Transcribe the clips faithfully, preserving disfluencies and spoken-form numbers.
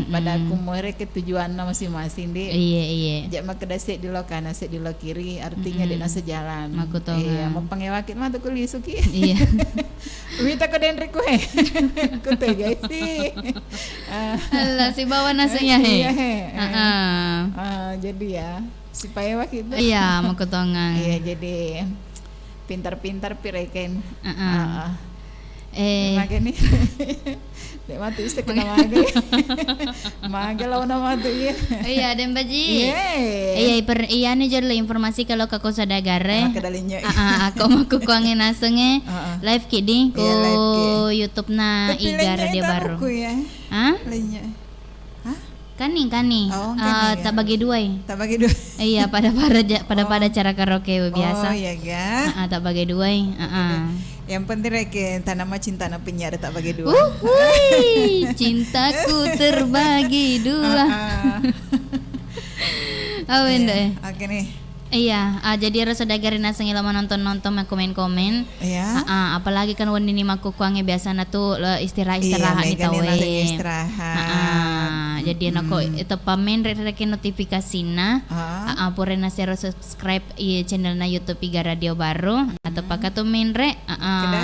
Pada Hmm. ku muere ke tujuanna masing-masing, di. Iya, iya. Ja makkeda seddi lo kana, seddi lo kiri, artinya Mm-mm. de' nasejalan. Makkutongeng. Iya, mappangewaki matu ku lisuki. Iya. Wita ko denre ku he. Ku tegai si. Ah. Allah, sibawa nasenya he. Iya, he. Ah, ah. Ah, jadi ya, sipaewa kita. Iya, makkutongeng. Iya, jadi pintar-pintar pi rekeng. Ah, ah. Ah, ah. Eh. Maga ni. Dek matu iste kena maga. Maga launa matu, iya. Iya, Deng Baji. Iya. Iya, iper-, iya ni jolo informasi kalau kako sadagare. Ah, kedalinya. Ah, ah, ako makkukuangnge nasengnge. Ah, ah. Live ki di, iya, live ki. Ku YouTube na Iga Radio Baru. Tapi lainnya itu aku ya. Hah? Lainnya. Hah? Kani, kani. Oh, kani, ah, ya. Tak bagi dua, eh. Tak bagi dua. Iya, pada-pada ja-, pada-pada Oh. Cara karaoke biasa. Oh, iya, ga? Ah, ah, tak bagi dua, eh. Ah, ah. Yang penting reke tanama cintana penyiar tak bagi dua. Uhuy, cintaku terbagi dua. Ah, ah. Awen Iya. deh. Oke nih. Iya, ah, jadi ero sadagare nasengnge lo manonton-nonton, makkomen-komen. Iya. Ah, ah, apalagi kan wenni ni makkukuangnge biasana tu lo istirahat-istirahat Iya, ni mega ni tau, nasengnge eh. Istirahat. Ah, ah, jadi nako Mm-mm. teppa menre rekeng notifikasina. Ah. Ah, ah, pura nasero subscribe i channelna YouTube Iga Radio Baru. Mm-mm. Atau pakatu menre. Ah, ah. Keda?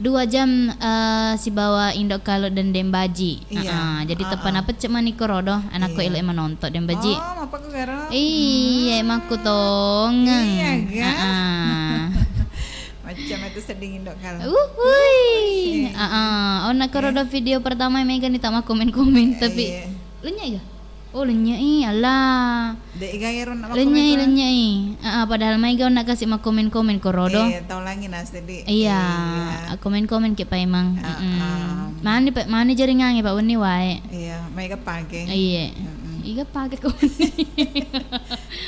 Dua jam, eh, sibawa Indo Kalo dan Deng Baji. Iya. Ah, ah, jadi teppa Ah, ah. Napecce mani korodo, anakku Iya. elo e manonton Deng Baji. Oh, mappakku garo. Iya, Hmm. makkutongeng. Iya, ga? Ah, ah. Macam itu sedih Indo Kalo. Uhuy. Iya. Ah, ah. Oh, nak korodo Iya. video pertama mega ni tak mau komen-komen, tapi Iya. Lennye ga? Oh, lennye i, Allah. Dek iga ero nak Lennye i, makkomen-komen. Lennye i. Ah, ah, padahal mai ga onna kasi makkomen-komen korodo. Eh, tau langi na seddi. Iya, Iya. Komen-komen ki paimeng. Ah, Mm-mm. ah. Mani pa-, mani jaringangnge, Pak, wenni wae. Iya, mai ga pake. Iya. Mm-mm. Iga pake ko.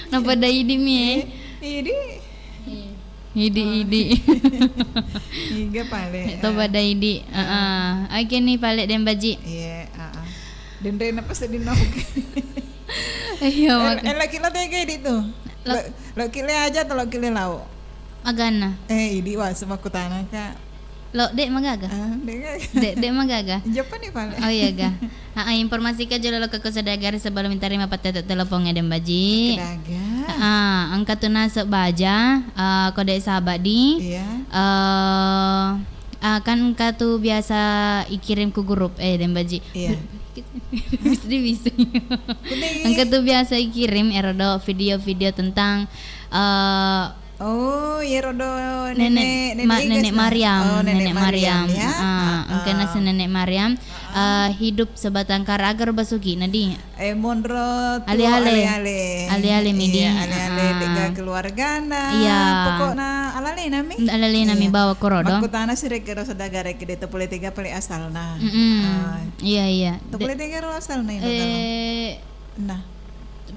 Napa da idi mi, eh? Eh, idi. Iya. Idi, Oh. idi. Iga pale, Nek to eh. Pada idi. Heeh. Oke nih pale Deng Baji. Iya, heeh. Denre napa seddi nauk. Iya, Eh, mak- eh, laki lo tega idi tu. Lo- Lo, lo kile aja atau lo kile lau? Magana. Eh, idi wa semaku tanah, Kak. Lo, dek magaga? Ah, dek gaga. Dek, dek magaga? Jepang nih pale. Oh iya ga. Ah, ah, informasi ka jolo lo ke sadagare sebelum tarima pattete telepon Deng Baji. Kedaga. Ah, engka tu naseng baja, ah, kode sabadi. Iya. Eh, ah, kan engka tu biasa ikirim ku grup, eh, Deng Baji. Iya. Bisa, bisa. Kuning. Engka tu biasa ikirim ero do video-video tentang, eh, Oh, iyaro do Nenek, nenek, nenek ma-, Igas Nenek na? Mariam, Oh, Nenek Nenek Mariam, Mariam, ya. Ah, ah, engka Heeh. Naseng Nenek Mariam, Heeh. Ah, hidup sebatang kara agar basuki, nadi. Eh, monro tu Ale-ale. Ale-ale. Ale-ale midi. Iya, ale-ale, Heeh. Tiga keluargana. Iya. Pokokna alale nami. Alale nami Iya. Bawa korodo. Makkutana sirek kero sadagare kede to pole tega pale asalna. Mm-mm. Ah. Iya, iya. To pole tega ro asalna itu. Eh, Nah.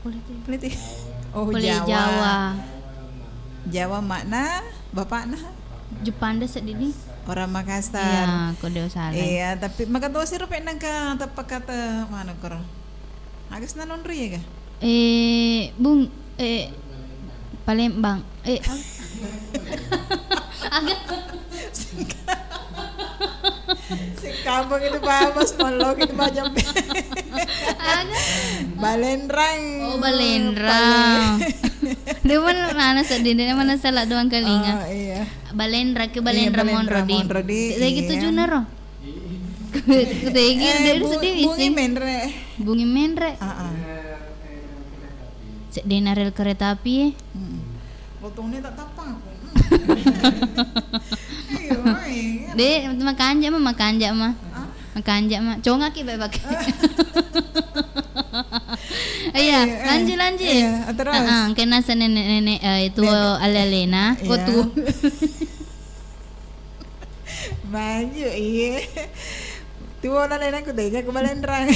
Pole tega. Pole tega. Oh, Pole Jawa. Jawa. Jawa makna bapakna? Jepang de seddi ni. Orang Makassar. Iya, kode salah. Iya, tapi maka to siro pe nangka tepa kata mana koro? Agus na nonri ya ga? Eh, Bung, eh, Palembang. Eh, ag-, aga? Sekampung itu Pak Bos, Molo gitu Pak Jambe. Aga? Balenrang. Oh, Balenrang. Pale- Dia mana, mana sedih, dia mana salah doang kelinga. Oh, iya. Balenrang ke Iya, Balenrang Balenrang Monro di. Monro di, Lagi iya. Tujuh naro. Kutegi Eh, dia Bu-, sedih Bungi bisa. Menre. Bungi Menre. Ah, ah. Seddena rel kereta api, eh. Mm-mm. Botongnya tak tapang aku. Mm. Iya, iya. Dek, makanja mah, makanja mah. Ah? Makanja mah. Congaki bae pakai. Iya, Iya, eh. Lanjut, lanjut. Iya, terus? Heeh, kena se nenek-nenek, eh, itu Nenek. Ale-alena. Iya. Kok tuh? Maju, iya. Tuo na lena ku tega ku Balenrang.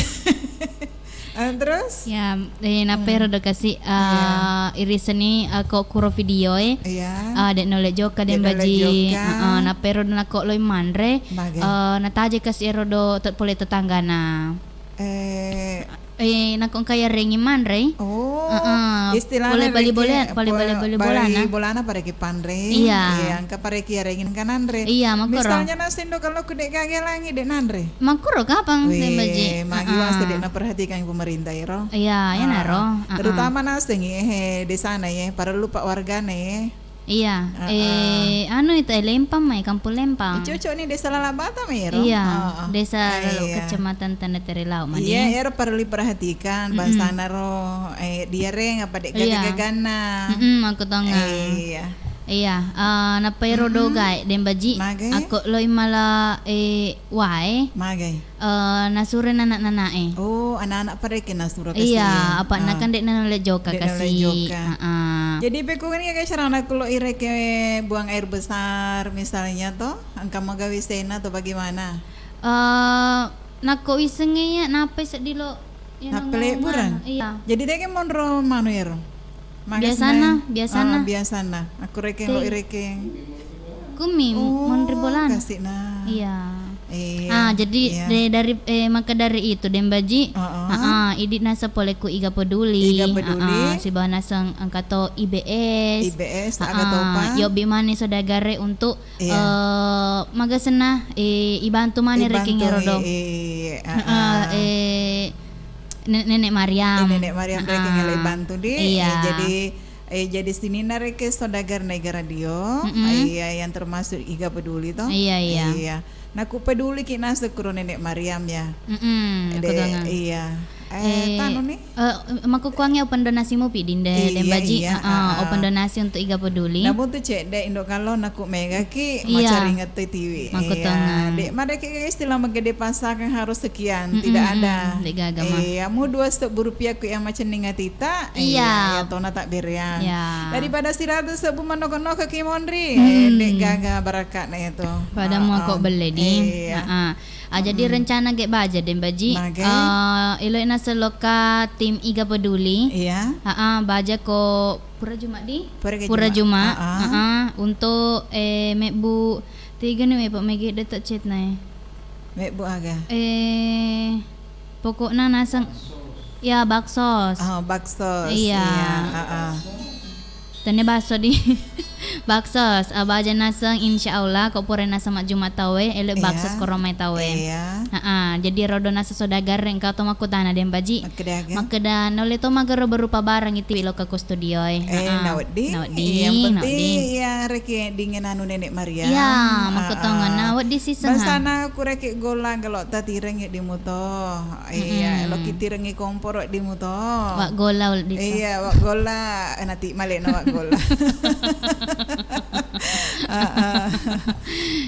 Ah, terus? Ya, eh, napero Hmm. do kasi, Iya. Ah, iriseni, ah, ko kuro video e. Iya. Ah, dek nole joka Dek nole Dembaji. Joka. Heeh, napero do nako loi manre. Magai. Ah, nataje kasi ero do te-, pole tetanggana. Eh. Eh, nako engka yarengi manre. Oh. Heeh. Istilahna pole bali-bolean, pole bali-bolana. Bolana pareki panre. Iya. Iya, engka pareki areng engka nanre. Iya, makkoro. Misalnya nasi ndo kalau ku de' gaga langi de' nanre. Makkoro kapang, Tembaji. Magi wase de' naperhatikan pemerintah ero. Iya, iyanaro. Terutama nasengngi, eh, desana ye, parellu pa wargana ye. Iya, eh, anu itu, eh, Lempang mai, Kampung Lempang. Cocok nih, Desa Lalabata mai ero. Iya, Desa Lalau, Kecamatan Tanda Tere Lauk mani. Iya, ero perlu diperhatikan, bangsana ro, eh, diareng apa dek gaga-gaganna. Mm-mm, aku tonga. Iya. Iya, eh, nappa ero doga, eh, Dembaji. Magai? Ako loi mala, eh, wae. Magai? Eh, nasuro anak-anak e. Oh, anak-anak pareke nasuro kasi. Iya, apa nakan dek nanulle joka kasi. Heeh. Jadi pekungani ya, guys, rana kulo ireke buang air besar misalnya toh, engka magawi sena atau bagaimana? Eh, nakko wisengnge ya, napai seddi lo, ya, nappa leburang? Iya. Jadi tege monro manu ero? Biasana, biasana. Ah, biasana. Aku rekeng lo irekeng. Kumi monri bolana. Kasih nah. Iya. Iya. Ah, jadi de-, dari, eh, maka dari itu, Dembaji. Heeh. Heeh, idi nasa pole ku Iga Peduli. Iga Peduli. Heeh, sibawa naseng engka to I B S. I B S, aga topa? Yobbi mani saudagare untuk, eh, magasenna, eh, ibantu mani rekeng ero do. Heeh, eh, Nenek Mariam. Eh, Nenek Mariam rekeng elo ibantu di. Iya. Eh, jadi Eh, jadi sininna rekeng saudagar na Iga Radio, iya, yang termasuk Iga Peduli toh. Iya, iya. Iya. Naku peduli ki naseng kuro Nenek Mariam ya. Mm-mm, iya. Eh, tanu nih. Eh, makkukuangnge open donasi mupi dinde, Dembaji. Iya, open donasi untuk Iga Peduli. Namun tu cedde indo kalo naku mega ki macaringet tu tiwi. Makkutonga. Iya. Dek, madeki istilah megede pasakang harus sekian, tidak ada. Dek gaga mah. Iya, mu dua setengah rupiah ku yang macenning atita. Iya, iya, tona tak bereang. Iya. Daripada siratu sebbu manoko-noko ki monri, eh, dek gaga barakakna itu. Pada mua kok belle di. Iya. Ah, jadi rencana ge baja, Dembaji. Mage? Eh, elo na seloka tim Iga Peduli. Iya. Heeh, baja ko pura Juma di? Pura Juma. Heeh. Untuk, eh, mebbu tiga nih, Pak, mege detak chat na, eh. Mebbu aga? Eh, pokokna naseng, ya, baksos. Oh, baksos. Iya. Iya, heeh. Tenne bakso di. Baksos, ah, baja naseng, insya Allah, ko pura naseng majjuma tawe, elo baksos koromai tawe. Iya. Heeh, jadi rodo naseng saudagar engka to makkutana, Dembaji. Makkeda aga? Makkeda naulle to magero berupa barang itu loka ko studio e. Eh, nawedding. Nawedding, yang penting nawedding. Iya, reke dingin anu Nenek Maria. Iya, makkutonga. Nawedding siseng, ha. Basana ku reke gola gelo tatirengi di muto. Iya, lo kitirengi komporo di muto. Wa gola ul di to. Iya, wa gola, nati male na wa gola. Heeh.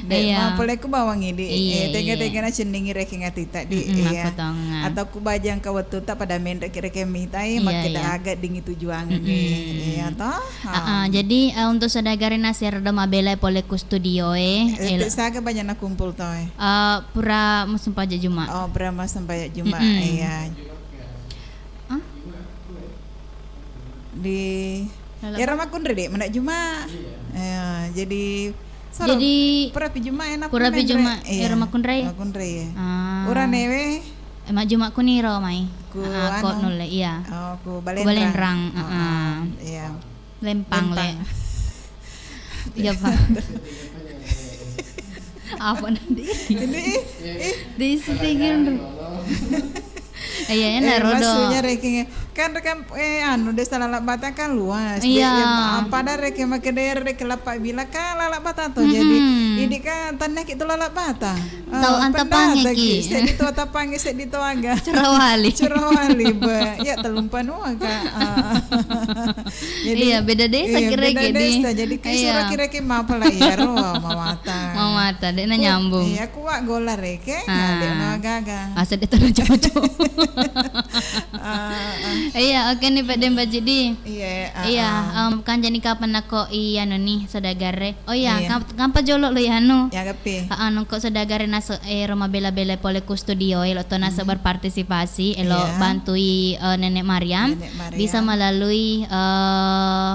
Dek, iya. Ma pole ku bawang idi. Iya, eh, tega-tega na cendingi reke ngatita di. Iya. Makkutonga. Atau ku bajang ka wettu ta pada menre reke mitai, iya, makkeda aga dingi tujuangan. Iya toh? Heeh, jadi, eh, untuk saudagare nasero do mabela pole ku studio e. Eh, saga banyak na kumpul to e? Eh, pura musempaja Juma. Oh, pura musempaja Juma. Iya. Hah? Di lalabata. Era makkunrai de, mana Juma. Iya, jadi pura pi Juma enak pura pi Juma, iya. Era makkunrai. Makkunrai ya. Ah. Ura newe. Eh, majjuma kuniro mai. Ku anu. Nulle, iya. Oh, ku Balenrang. Balenrang, heeh. Iya. Lempang, Lempang. Le. Iya, Pak. Apa nanti? Ini, ih. Di settingin. Iya, enak, eh, rodo. Maksudnya ranking kan, kan, eh, anu, Desa Lalabata kan luas. Iya. Pada reke makkeda reke lappa bila kan Lalabata to. Jadi, ini kan tanah kita Lalabata. Tau anta pange ki. Seddi to tapange, seddi to aga. Cerawali. Cerawali, be. Ya, telumpa nuang, Kak. Jadi, iya, beda desa kira-kira. Beda desa. Jadi, ki sura kira-kira mapala iya ro, mamata. Mamata, dek na nyambung. Iya, ku wa gola reke, dek na gaga. Asa dek terus cocok. Iya, oke nih, Pak Dembaji di. Iya, iya, em, kan jadi kapan nako iya noni saudagar e. Oh iya, kam-, kampa jolo lo ya anu. Ya, gapi. Heeh, nongko saudagare nase-, eh, ro mabela-bela pole ku studio, elo to nase berpartisipasi, elo bantui, eh, Nenek Mariam, Nenek Mariam. Bisa melalui, eh,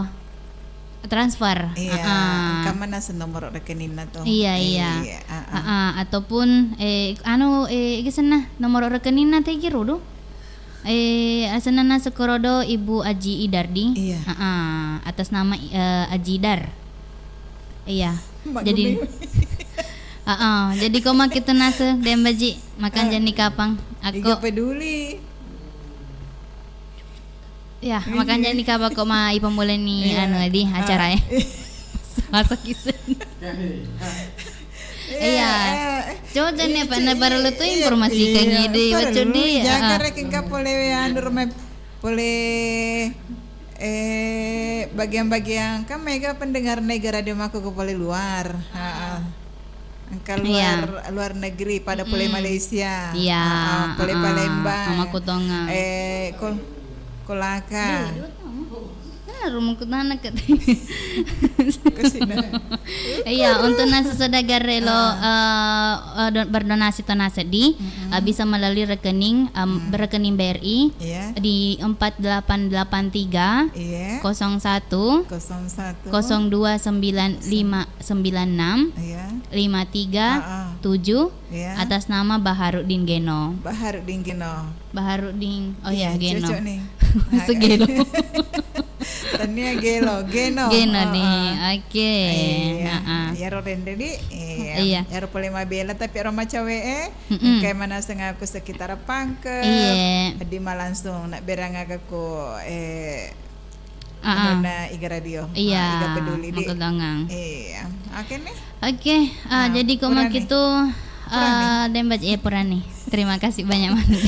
transfer. Iya, heeh. Engka mana se nomor rekeningna to. Iya, iya. Iya, heeh. Heeh, ataupun, eh, anu, eh, iga senna nomor rekeningna tegi rudu? Eh, asenna naseng korodo Ibu Aji Idar di? Iya. Heeh, atas nama, eh, Aji Idar. Iya. Jadi, heeh, jadi ko makkita naseng, Dembaji, makan jani kapang. Aku. Iga peduli. Ya, makan jani kapang ko ma ipamulani anu di acara e. Masa kisen. Iya. Coba jani apa na baru tu informasi kan ide baca di. Jaga reking ka pole anu rumah pole, eh, bagian-bagian kan mega pendengar nega radio mako ke pole luar. Heeh. Engka luar, luar negeri pada pole Malaysia. Iya, heeh, pole Palembang. Sama Kutonga. Eh, Kol-, Kolaka. Nah, rumah Kutonga kat. Iya, untuk naseng saudagar elo, eh, eh, do-, berdonasi to naseng di, eh, bisa melalui rekening, em, rekening B R I di empat delapan delapan tiga kosong satu kosong dua sembilan lima sembilan enam lima tiga tujuh atas nama Baharudin Geno. Baharudin Geno. Baharudin. Oh iya, Geno. Cocok nih. Segelo. Tania Gelo, Geno. Geno nih. Oke. Iya. Heeh. Iyaro rende di. Iya. Iyaro pole mabela tapi ero macawe e. Engkai manaseng aku sekitar pangke. Iya. Di malangsung nak berang aku, eh, Heeh. Nona Iga Radio. Iya, iga peduli di. Iya. Oke nih. Oke, ah, jadi ko makitu, eh, Dembaji, eh, purani. Terima kasih banyak, Mandi.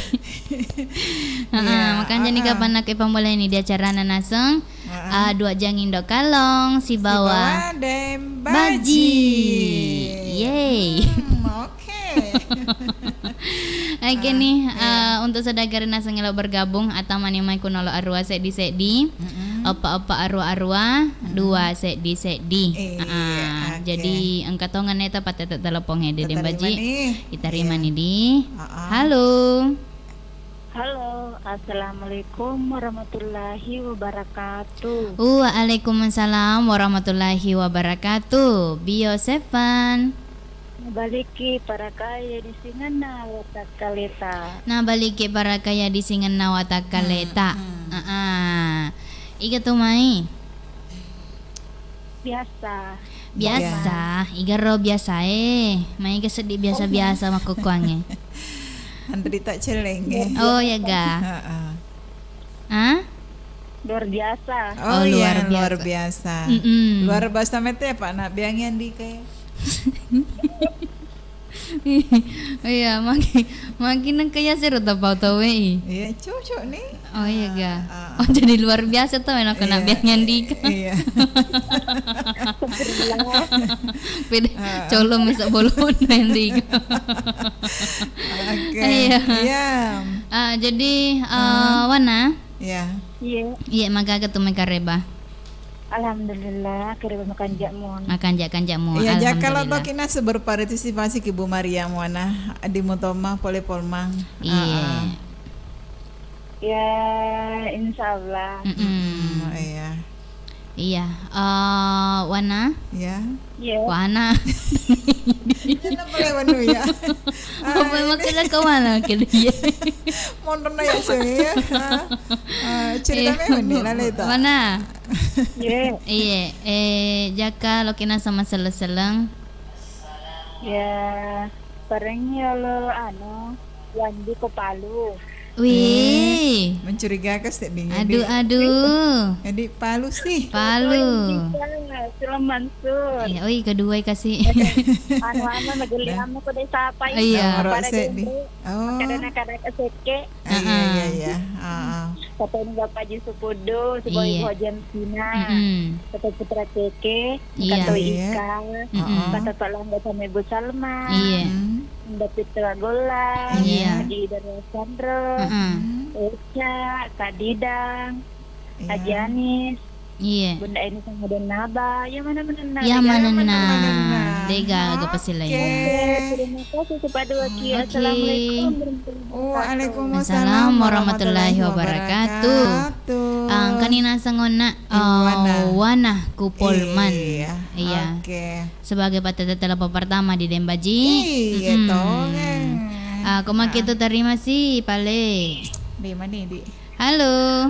Heeh, makanya nih kapan nak pamulai nih di acara naseng, ah, dua jang indo kalong, sibawa Dembaji. Yeay. Hmm, oke. Oke nih, eh, untuk saudagar naseng elo bergabung, atau mani mai kunolo arua seddi-seddi, eppa-eppa arua-arua, dua seddi-seddi. Iya, oke. Jadi engka tongenna ta patete telepon e, Dembaji. Itarimani di. Halo. Halo, assalamualaikum warahmatullahi wabarakatuh. Waalaikumsalam warahmatullahi wabarakatuh. Bio Sevan. Nabaliki parakaya di singenna watakkaleta. Nabaliki parakaya di singenna watakkaleta. Hmm, hmm. Heeh. Iga tu mai? Biasa. Biasa. Igaro biasa e. Mai ke seddi biasa-biasa makkukkuangnge. Anrita celeng e. Oh, iya ga. Heeh. Hah? Luar biasa. Oh, iya, luar biasa. Mm-mm. Luar biasa mete apa nak biangi andika ya? Iya, maki, maki nengka ya sero tapau tau e. Iya, cocok nih. Oh, iya ga. Oh, jadi luar biasa tuh enak kena biangi andika. Iya. Pede colo mesa bolon andika. Oke. Iya. Ah, jadi, eh, Wana? Iya. Iya. Iya, magaga tu mai kareba. Alhamdulillah, kareba makanja' mon. Makanja'-kanja' mon. Iya, jaka lo toki naseng berpartisipasi ki Bu Maria Muana di Mutoma pole Polmang. Iya. Ya, insya Allah. Mm-mm. Mm, iya. Iya. Eh, Wana? Iya. Iya. Wana. Kenapa boleh Wanu ya? Apa makanya ke mana ke dia? Mondon ya saya. Ah, cerita memang nih, lale itu. Wana? Iya. Iya, eh, jaka lo kena sama seleng-seleng. Ya, parengngi olo anu, Wandi ko Palu. Wih. Mencurigakan sedih. Aduh, aduh. Jadi Palu sih. Palu. Sulaiman Sur. Iya, oi, kedua kasih. Anu-anu lagi lama ko desa apa ini? Iya. Pada sedih. Oh. Kada nakada keseke. Ah, iya, iya, iya. Ah, ah. Kata ini Bapak Ji Supudu, si Boy Hojen Cina. Mm-mm. Kata Putra Ceke, iya. Kata Ika, mm-mm. Kata Pak Langga sama Ibu Salma. Iya. Mbak Fitra Golla, iya. Haji Ida Sandro, mm-mm. Eca, Kak Didang, iya. Haji Anis, iya. Bunda Eni sama Denaba, ya mana menenna? Ya manenna? Dega aga pasilainna. Oke, terima kasih kepada Waki. Oke. Assalamualaikum warahmatullahi wabarakatuh. Waalaikumsalam warahmatullahi wabarakatuh. Engkani naseng onna, eh, Wana Kupolman. Iya. Iya. Oke. Sebagai patete telepon pertama di Dembaji. Iya, tongeng. Ah, ko makitu terima sih, pale. Di mana, Di? Halo.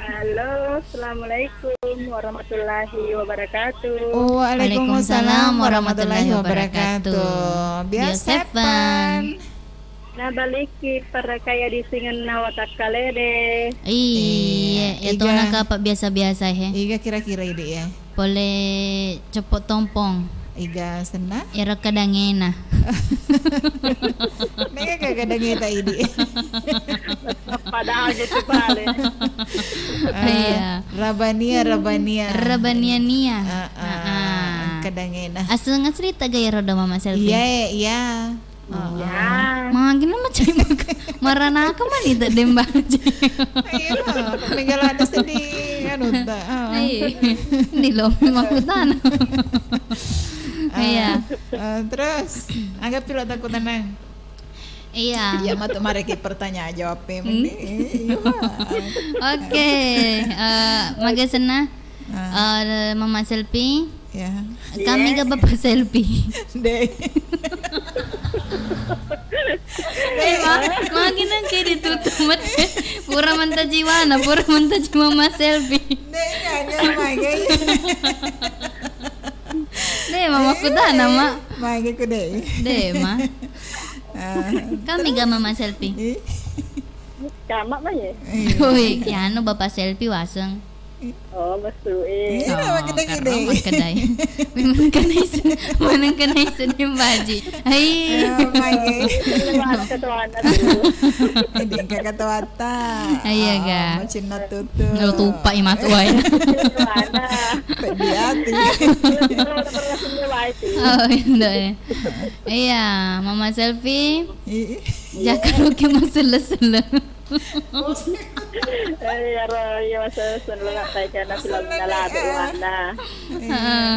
Halo, assalamualaikum warahmatullahi wabarakatuh. Waalaikumsalam warahmatullahi wabarakatuh. Bio Seven. Nabalikki parakaiya disingenna watakkalede. Iya, iya, iya, tona kapa biasa-biasa he. Iga kira-kira, Idi, ya? Pole ceppo tompong. Iga senna? Ero kadangena. Nega ka kadangeta, Idi. Padahal gitu pale. Iya. Rabania, Rabania. Rabania Nia. Heeh. Kadangena. Aseng cerita gaya roda Mama Selfie. Iya, iya. Iya. Magi na macai maranaka mani tak dembaje. Iya, mega ladde seddi anu ta. Iya. Ini lo memang kutana. Iya. Eh, terus, anggap pilo takut tenang. Iya. Iya, matu mareki pertanyaan jawab memang. Iya. Oke, eh, maga senna. Eh, Mama Selfie. Ya. Kami ga Bapak Selfie. Deh. Eh, ma-, magi nang ke ditutup mate. Pura manta jiwana, pura manta jiwa Mama Selfie. Deh, ya, ya, magi. Deh, Mama kutana, Ma. Magi ku deh. Deh, Ma. Kami ga Mama Selfie. Kama, Ma, ya? Woi, kiano Bapak Selfie waseng. Oh, masuk, eh. Iya, oh, makkedai. Memang kena isu, memang kena isu di baji. Hai. Iya, magi. Ketua anak tuh. Jadi, kakak ketua ta. Iya, ga. Macinna tutu. Lo tupa i matu wae. Ketua anak. Pedih hati. Oh, iya. Iya, Mama Selfie. Iya. Jaka loki maselle-selle. Eh, iyaro, iya, masa seneng ngatai kana film nalabe wana. Heeh.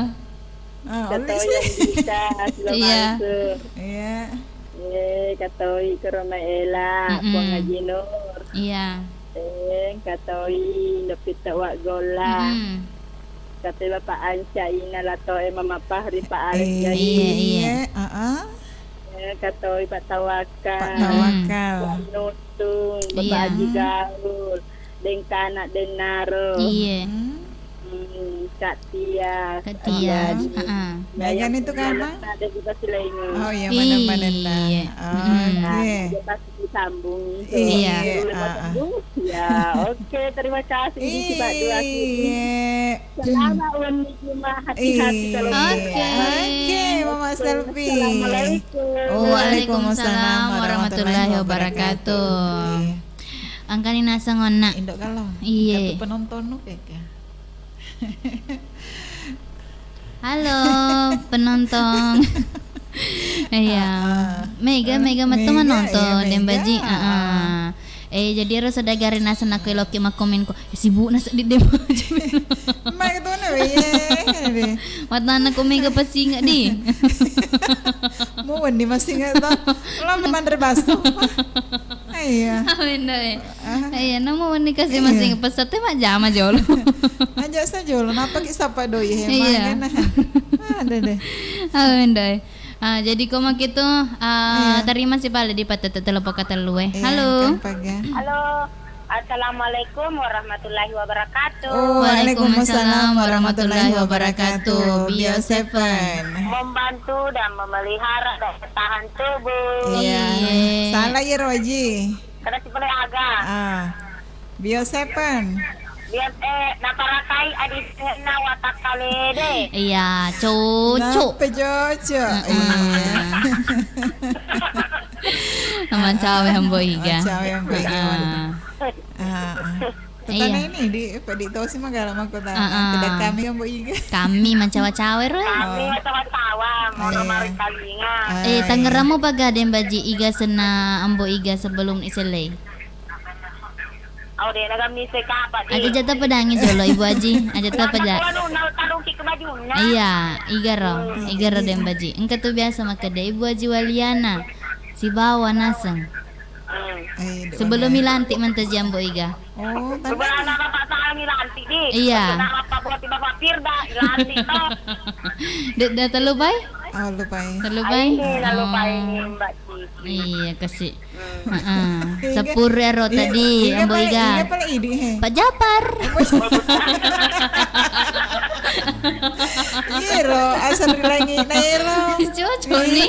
Kato yang bisa, film Mansur. Iya. Eh, katoi Kero Maela, Puang Haji Nur. Iya. Eh, katoi Ndopitta Wa Golla. Katoi Bapak Anca, Ina Lato, eh, Mama Fahri, Pak Alex Gading. Iya, iya. Heeh. Eh, katoi Pak Tawakal. Pak Tawakal. Pak Nuntung, Bapak Haji Gaul, Dengkana Dennaro. Iya. Hmm, Kak Tia. Kak Tia. Heeh. Megan itu kan, Ma? Ada di Basilengo. Oh, iya, mana-mana lah. Iya. Oke. Disambung. Iya. Ya, oke, terima kasih. Iya. Selamat wenni Jumat, hati-hati kalau. Oke. Oke, Mama Selfie. Assalamualaikum. Waalaikumsalam warahmatullahi wabarakatuh. Iya. Engkani naseng onna. Indo kalau. Iya. Tapi penonton nu keke. Halo, penonton. Iya. Mega, mega metto manonton, Dembaji. Heeh. Eh, jadi ero saudagare naseng nakko eloki makkomen ko, eh, sibuk na seddi Dembaji. Mai tu na, iya. Watana ko mega pasinga di. Mau wenni masinga to. Lo manre baso. Iya. Amin doi. Iya, namo wenni kasi masing pesate majjama jolo. Aja sa jolo, napa ki sapa doi he. Iya. Ada deh. Amin doi. Ah, jadi ko makitu, ah, terima si pale di patete telepon katellu e. Iya, halo. Halo. Assalamualaikum warahmatullahi wabarakatuh. Waalaikumsalam warahmatullahi wabarakatuh. Bio Seven. Membantu dan memelihara daya tahan tubuh. Iya. Salah ya, Roji. Kada sipele aga. Ah. Bio Seven. Bio, eh, naparakai adi senna watakkalede. Iya, cocok. Napa cocok? Heeh. Iya. Mancawe Ambo Iga. Mancawe Ambo Iga. Heeh. Heeh. Tetana ini di, di tosi magala makota. Heeh. Tidak kami Ambo Iga. Kami mancawa-cawa ro. Kami mancawa-cawa, moro mari kalinga. Eh, tangeramo paga Dembaji Iga senna Ambo Iga sebelum iselei. Au de naga mise kapa di. Aja jata pedangi jolo Ibu Aji, aja ta peda. Anu nau taruki ke bajunna. Iya, igaro, igaro Dembaji. Engka tu biasa makkeda Ibu Aji Waliana. Sibawa naseng. Hmm. Sebelum milantik mentaji Ambo Iga. Oh, tanda. Sebelum anak bapak saya milantik di. Iya. Anak bapak buat bapak Firda, milantik to. Dek dah terlupai? Oh, lupai. Terlupai? Ai, lupai Mbak Cici. Iya, kasih. Hmm. Heeh. Sepur ero tadi, Ambo Iga. Iga pale idi, he. Pak Japar. Iyero, asal ri langi na ero. Cocok ni.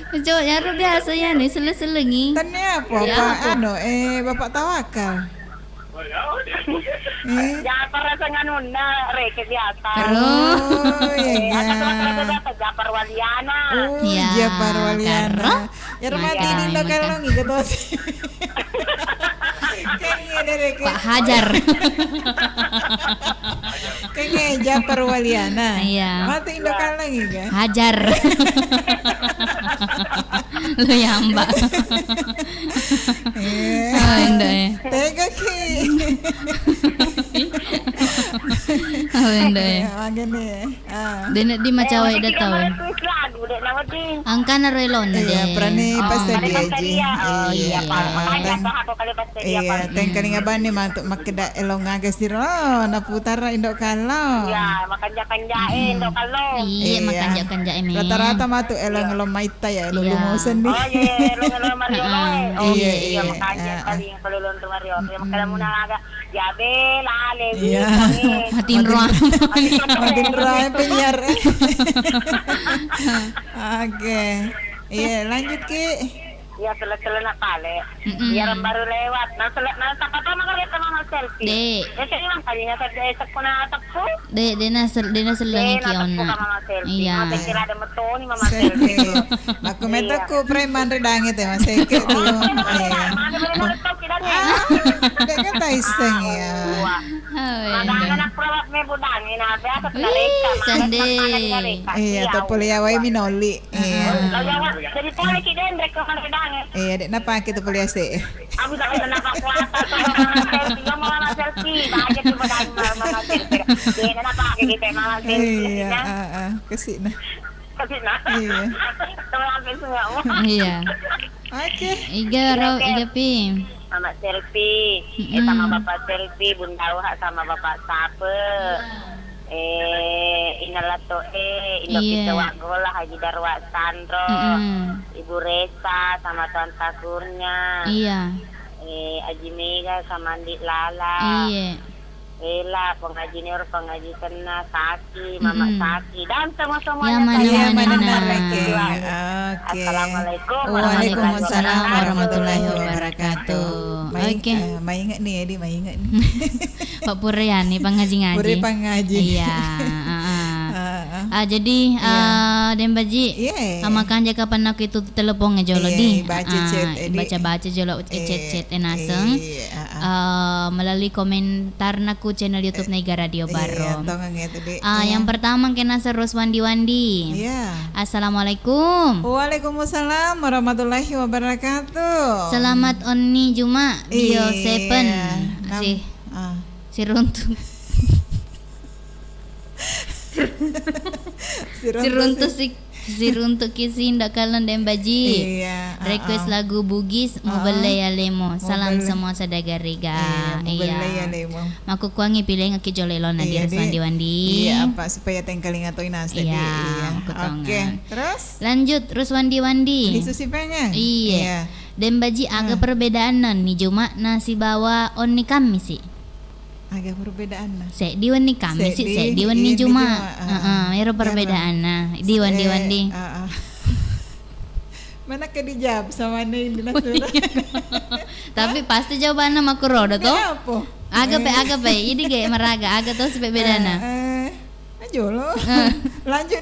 Cocok, yaro biasa ya ni, sele-selengi. Tania apa, Pak? Anu, eh, Bapak Tawakal. Eh. Japar rasa nganunna, reke biasa. Oh, iya. Ada tuh rasa biasa, Japar Waliana. Oh, Japar Waliana. Ero mati di lo kalong iga tosi. Kenge dere ke. Pak Hajar. Kenge Japar Waliana. Iya. Mati indo kalong iga. Hajar. Lo yamba. Eh. Oh, indo e. Tega ki. Oh, indo e. Magene. Ah. Dena di macawai datau. Engkana ro elona de. Iya, prani pasedia ji. Oh, iya. Iya, tengkalinga bani matu makkeda elong aga siro, naputara indo kallo. Iya, makanja-kanja e indo kallo. Iya, makanja-kanja e. Rata-rata matu elong-elong maitta ya, elong lumosen di. Oh, iya, elong-elong mariolo e. Oh, iya, makanja paling kalolon ro mariolo. Iya, makkeda muna aga. Jabe lale witangnge. Matinroang. Matinroang penyiar. Oke. Iya, lanjut ki. Iya, sele-sele na pale. Mm-mm. Iya, baru lewat. Nah, sele-, nah, siapa tahu maka lihat sama Mas Selfie. Dek. Ya, saya bilang tadinya saya sekuna tepuk. Dek, dena sel-, dena selengi ki onna. Iya. Selfie. Makku metakku preman ri dange te Mas Selfie tu. Iya. Ah, dek kata iseng ya. Wih, sende. Iya, to pole ya wai minoli. Iya. Jadi pole ki denre ke mana dange. Iya, dek napake tu pole ase. Aku tak kena apa kuasa tu mama selfie, mama selfie. Baca tu mama selfie. Dia kena pakai kita mama selfie. Iya, ah, ah, kesina. Iya. Teman hampir semua. Iya. Oke. Iga ro, iga pi. Mama selfie, eh, sama Bapak selfie, Bunda Uha sama Bapak Sape. Eh, Inalato e, Indo Pito Waggola, Haji Darwa Sandro, Ibu Resa sama Tuan Takurnya. Iya. Eh, Aji Mega sama Andi Lala. Iya. Ela, pengaji Nero, pengaji Senna, Saki, Mama Saki, dan semua-semuanya. Oke. Assalamualaikum warahmatullahi wabarakatuh. Waalaikumsalam warahmatullahi wabarakatuh. Oke. Mai ingat nih, Edi, mai ingat nih. Pak Purayani, pengaji-ngaji. Pure pengaji. Iya, heeh. Ah, jadi, ah, Dembaji, amakanja kapan aku itu telepon jolo di. Baca chat, Edi. Baca-baca jolo chat-chat e naseng. Iya. Ah, melalui komentarna ku channel YouTube Naiga Radio Baro. Iya, tongeng ya tadi. Ah, yang pertama kena serus Wandi-Wandi. Iya. Assalamualaikum. Waalaikumsalam warahmatullahi wabarakatuh. Selamat onni Juma, Bio Seven. Siruntu. Siruntu si Siruntu ki si Indo Kalleng Dembaji. Iya, request lagu Bugis, Mubelle Alemo. Salam semua sadagariga. Iya, Mubelle Alemo. Makkukuangngi pilengekki jolo elona di Wandi-Wandi. Iya, apa supaya tengkalinga toi naseng. Iya, makkutonga. Oke, terus? Lanjut, terus Wandi-Wandi. Lisu si pengen? Iya. Dembaji, aga perbedaanna ni Juma nasibawa onni Kammisi? Aga perbedaanna? Seddi wenni Kammisi, seddi wenni Juma. Heeh, ero perbedaanna. Di Wandi-Wandi. Mana ke dijawab sama ini nasura? Tapi pasti jawabanna makkurodo to? Aga pe, aga pe. Idi ge maraga, aga to sipe bedana. Jolo. Lanjut.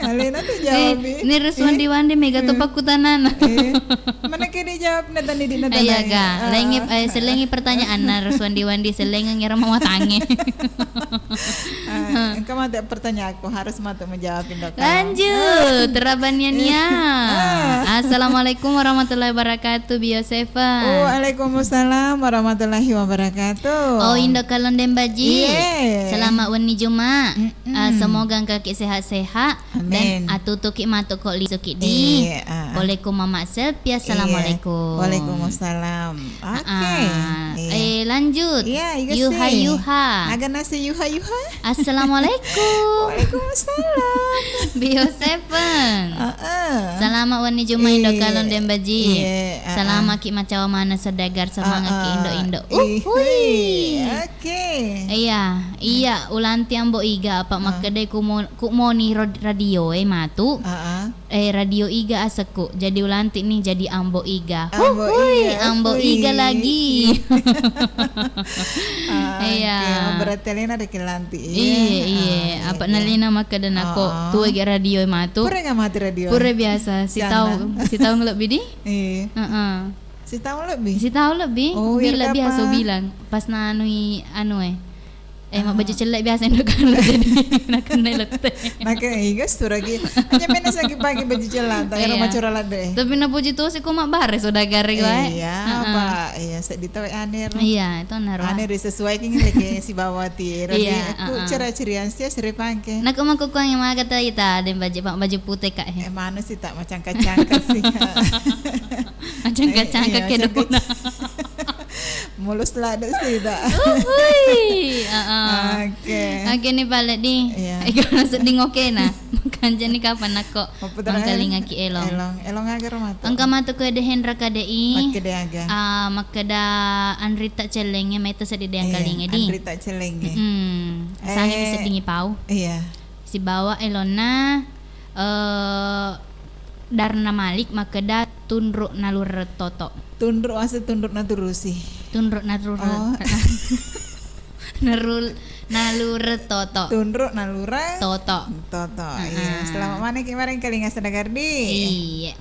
Alena tu jawab. Ni Ruswandi Wandi mega to pakkutanana. Mana ke dijawab na tadi di na tadi. Iya ga. Laingi, eh, selengi pertanyaan na Ruswandi Wandi, selengi ngira mau tangi. Engka mate pertanyaanku harus mate menjawab Indo Kalleng. Lanjut, terabania nia. Assalamualaikum warahmatullahi wabarakatuh, Bio Seven. Waalaikumsalam warahmatullahi wabarakatuh. Oh, Indo Kalleng Dembaji. Selamat Ni Juma, Mm-mm. eh, semoga engkaki sehat-sehat dan Amin. atutuki matu ko lisuki di. Iya, ah, ah. Oleh ku Mama Selfie, Iya. assalamualaikum. Waalaikumsalam. Oke. Ah, ah. Iya. Eh, lanjut. Iya, iga Yuha, sih. Yuha. Aga nasi Yuha, Yuha? Assalamualaikum. Waalaikumsalam. Bio Seven. Ah, ah. Selamat wenni Juma Indo Iya. Kalon dan Baji. Iya, ah, ah. Selamat ki macawa mana saudagar, semangat ki Ah, ah. Indo-Indo. Ih, Uhui. Oke. Iya, iya, ulanti Ambo Iga, apa Ah. makkeda ku mo-, ku moni rod-, radio e matu. Ah, ah. Eh, radio Iga asekku. Jadi ulanti ni jadi Ambo Iga. Ambo Huhui, Iga. Ambo Hui. Iga lagi. Ah, Iya. oke. Oh, berarti alena ada ki lanti, iya. Iya, iya. Ah, iya, Apa iya. nalena makkeda nako Ah, ah. tuwe ge radio e matu. Pura ga mati radio? Pura biasa, sitau, Sianna. sitau lebih di? Iya. Heeh. Sitaung lebbi? Sitaung lebbi. Oh, Bila biasa bilang pas nanui anu e. Eh, Ah. mabbaju cellak biasa endo kan jadi nakenna lette. Nake, iga suragi. Hanya mena sagi pake baju cellak, tak kira Iya. macura ladde. Tapi napuji tu si ko mabbare saudagar e, wae. Iya, Heeh. apa? Iya, seddi tau ane ro. Iya, itu naro. Ane ri sesuai ki lagi sibawa ti ro. Iya, Di, aku heeh. ceria-cerian sia seri pangke. Nako mako kuang yang magata ita, ada baju, baju putih kak, eh. Eh, mana sih tak macam kacang kasih. Macam Eh, kacang iya, kake macam dona. kacang. Mulus ladde sih, tak? Uhui, heeh. Oke. Oke, ni balik di. Iya. Iko seddi oke na. Makanja ni kapan nako Apa terakhir? mangkalinga ki elong. Elong. Elong aga ro matu? Engka matu ko de Hendra K D I. Makkeda aga? Ah, makkeda Andrita Cellenge, meta seddi de Iya, angkalinga di. Andrita Cellenge. Mm-mm. Sange Eh, bisa dingi pau. Iya. Sibawa elonna, eh, Darna Malik makkeda tunru nalureng toto. Tunru ase tunru naturusi. Tunru nalureng. Oh. Narul-, nalureng toto. Tunru nalureng toto. Toto. Iya. Heeh. Selamat maneng ki marengkalinga saudagar di. Iya.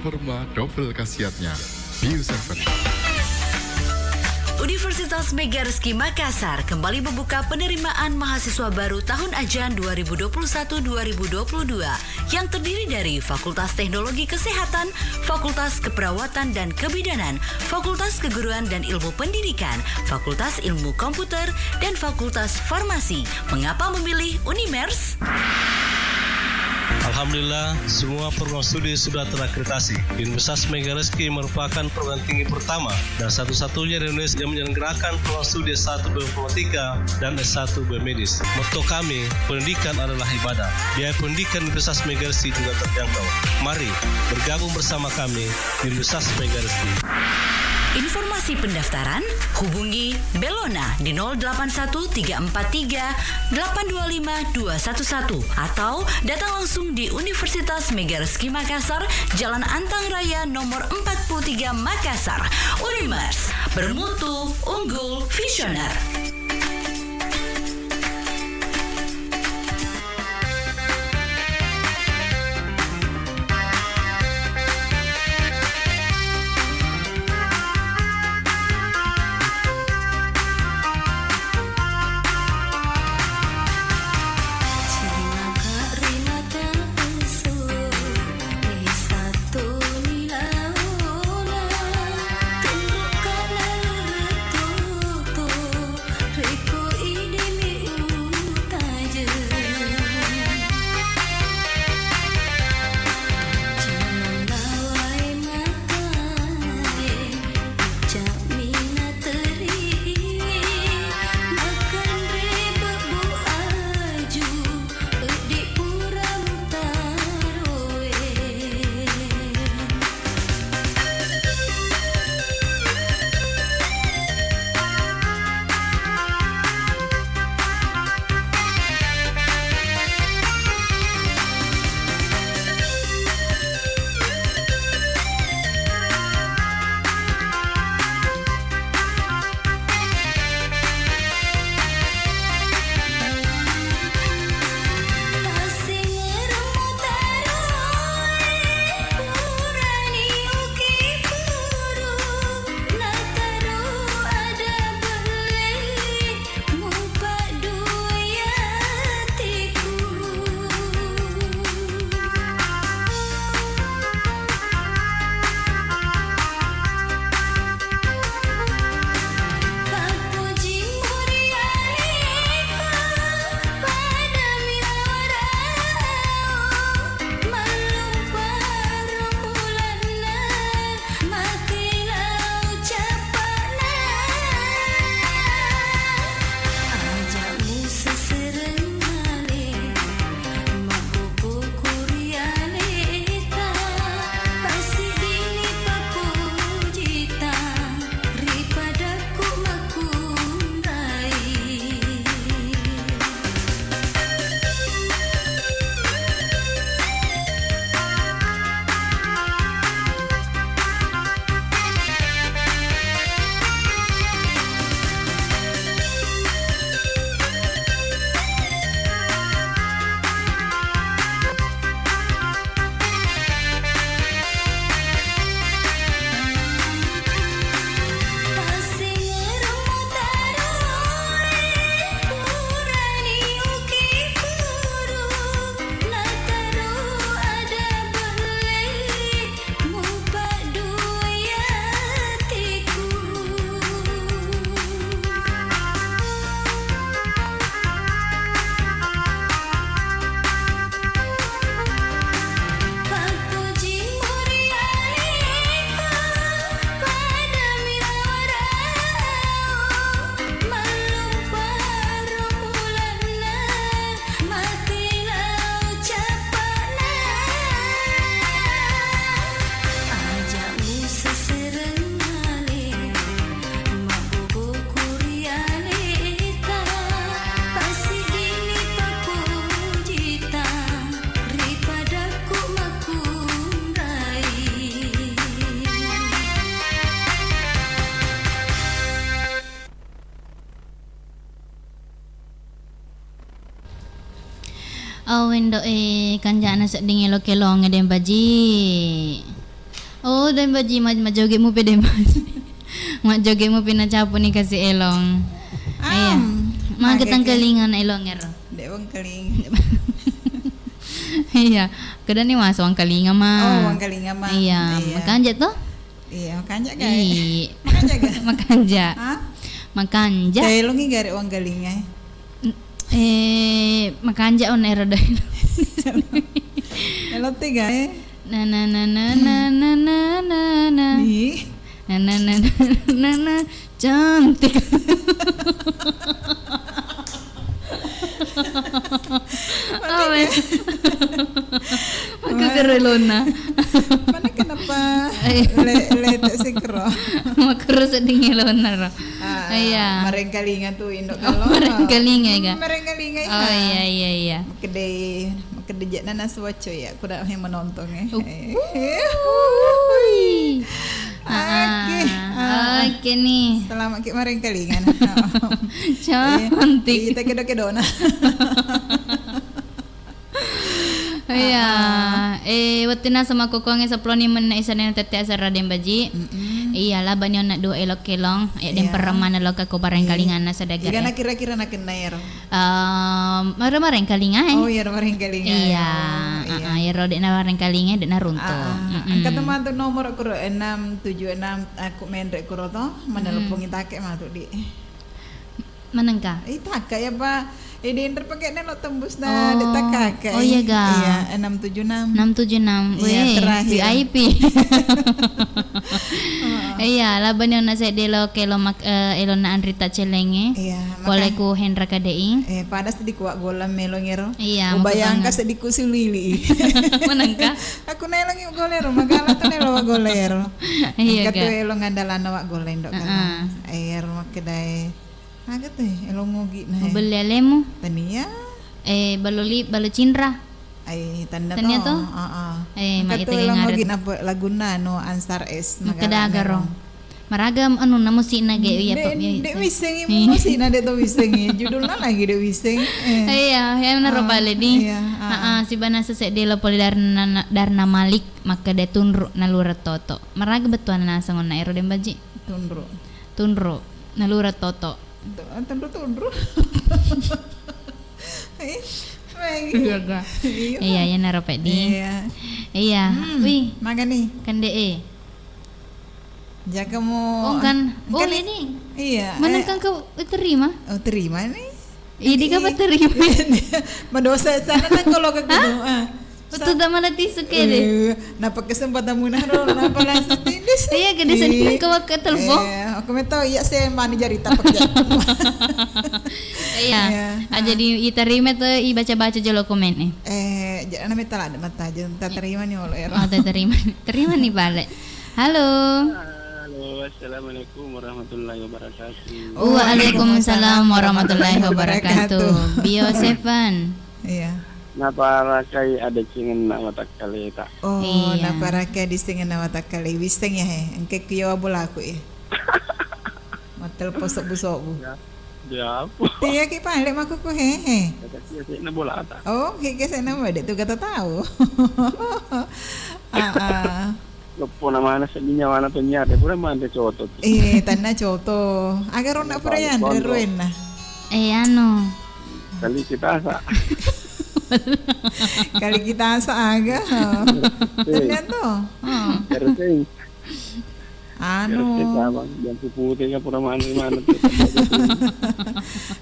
Performa double khasiatnya. Bio tujuh. Universitas Mega Reski Makassar kembali membuka penerimaan mahasiswa baru tahun ajaran dua ribu dua puluh satu dua ribu dua puluh dua, yang terdiri dari Fakultas Teknologi Kesehatan, Fakultas Keperawatan dan Kebidanan, Fakultas Keguruan dan Ilmu Pendidikan, Fakultas Ilmu Komputer, dan Fakultas Farmasi. Mengapa memilih Unimers? Alhamdulillah, semua program studi sudah terakreditasi. Universitas Mega Reski merupakan perguruan tinggi pertama dan satu-satunya di Indonesia yang menyelenggarakan program studi S satu Bioinformatika dan S satu Biomedis. Moto kami, pendidikan adalah ibadah. Biaya pendidikan Universitas Mega Reski juga terjangkau. Mari bergabung bersama kami, Universitas Mega Reski. Informasi pendaftaran, hubungi Bellona di nol delapan satu tiga empat tiga delapan dua lima dua satu satu atau datang langsung di Universitas Mega Reski Makassar, Jalan Antang Raya nomor empat puluh tiga, Makassar. Unimers, bermutu, unggul, visioner. Au wendo e kanjana sedding elo kelong edeng baji. Oh, Deng Baji, ma-, majjoge mupi Deng Baji. Majjoge mupi nacapu ni kasi elong. Iya. Am, mage mage ke? Tangkalinga na elong ero. Dek wong kalinga. Iya, kedani mas wong kalinga ma. Oh, wong kalinga ma. Iya, iya. Makanja to? Iya, makanja ga? Ih. Makanja ga? Makanja. Hah? Makanja. Telungi gare wong kalinga. N-, eh, makanja on ero dai. Elo tiga, eh. Na, na, na, na, na, na, na, na, na. Ih. Na, na, na, na, na, na, cantik. Awe. Maka gere lona. Mana kenapa? Eh. Le-, lete sikro. Makuru seding lona ro. Ah, iya. Marengkalinga tu indo. Oh, kalo. Marengkalinga ga? Hmm, marengkalinga, oh, iya, iya, iya. Makkedai, makkedai jekna nasu wacco ya, kuda yang menonton, eh. Uh. Eh. Hui. Oke. Ah, ah. Oke nih. Selamat ki marengkalinga. Cantik. Iya, kita kedo-kedona. Iya, ah, eh, wettunna semakkukkuangnge seppulo ni menne isanna tette asera Deng Baji. Mm-mm. Iya, labani onna dua elok-elong, ya, iya. Deng peremana loka ko barengkalinganna sedagare. Igana kira-kira nakenna ero? Ehm, mare-marengkalinga, eh. Oh, iya, marengkalinga. Iya, oh, iya. Ah, ah, ero dekna marengkalinga, dekna runtu. Ah, ah. Mm-mm. Engka tematu nomor kuro enam tujuh enam, aku menre kuro to, menelpongi take matu di. Manengka? Eh, takka ya, Pak. Eh, di Indra pakai nelo tembus na, oh, dek takka, oh, iya, ga? Iya, enam tujuh enam. Enam tujuh enam. Iya, weh, terakhir. V I P. Heeh. Iya, labani onna sedde lo kelo mak-, eh, elonna anrita celengnge. Iya, pole makanya ku Hendra K D I. Eh, pada seddi kuwa gola melo ngero. Iya, ubayangka seddi ku sulili. Manengka? Aku nelongi golero, magala tu nelo wa golero. Iya, engka tu ga? Elo ngandalana wa gola indo kala. Heeh. Ero makkedae. Aga tu, eh, elo ngogi na, eh. Mubelli alemu? Tania? Eh, baloli, balo cinra. Ai, tania to? Heeh. Eh, engka tu elo ngogi na lagunna anu Ansar S, makkeda aga ro. Maraga anu na musikna ge, iya, de-, de wissengi musikna, de to wissengi. Judulna lagi de wisseng. Eh. Iya, ya naro pale di. Iya, heeh, sibawa naseseddi lo pole Darna, Darna Malik, makkeda tunru nalura toto. Maraga bettuanna naseng onna ero Deng Baji? Tunru. Tunru, nalura toto. Tunru-tunru. Eh, baik. Iya, ga? Iya. Iya, iya, naro peddi. Iya. Iya. Hmm, wih. Magani? Kande e. Jaka mo. Oh, kan. Oh, ini. Iya. Mana eh, kan kau terima? Oh, terima nih. Ini kan terima. Madosa sana kan kalau ke gedung. Ah. Betul, tak malah tisu ke deh. Eh, napa kesempatan munah ro, napa langsung tindis? Iya, gede sedih ke waktu telepon. Eh, aku mau tahu, iya, saya mani jari tapak ya. Iya. Iya. Ah, jadi itarima tuh, i baca-baca jolo komen nih. Eh, jadi ana meta ada mata aja, tak terima nih, olo, ero. Oh, tak terima. Terima nih balik. Halo. Halo, assalamualaikum warahmatullahi wabarakatuh. Waalaikumsalam warahmatullahi wabarakatuh. Bio Seven. Iya. Naparakai adecengenna watakkaleta. Oh, iya. Naparakai adecengenna watakkale. Wisseng ya, he. Engke kiyo bolaku, eh. Mattelpon sobbu-sobbu. Ya. Dia apa? Iya, ki pale makuku, he, he. Kata dia sih na bolata. Oh, ki, ki sih nama, dek tu kata tahu. Ah, ah. Loppona maneng seddi nyawana penyiar, pura manre coto. Eh, tanna coto. Aga ronna pura yanre ruenna. Eh, anu. Kali kita sa. Kali kita sa aga. Eh. Tanna to. Oh. Terus, eh. Anu. Terus, eh, sama. Jampu pute ka pura manre maneng.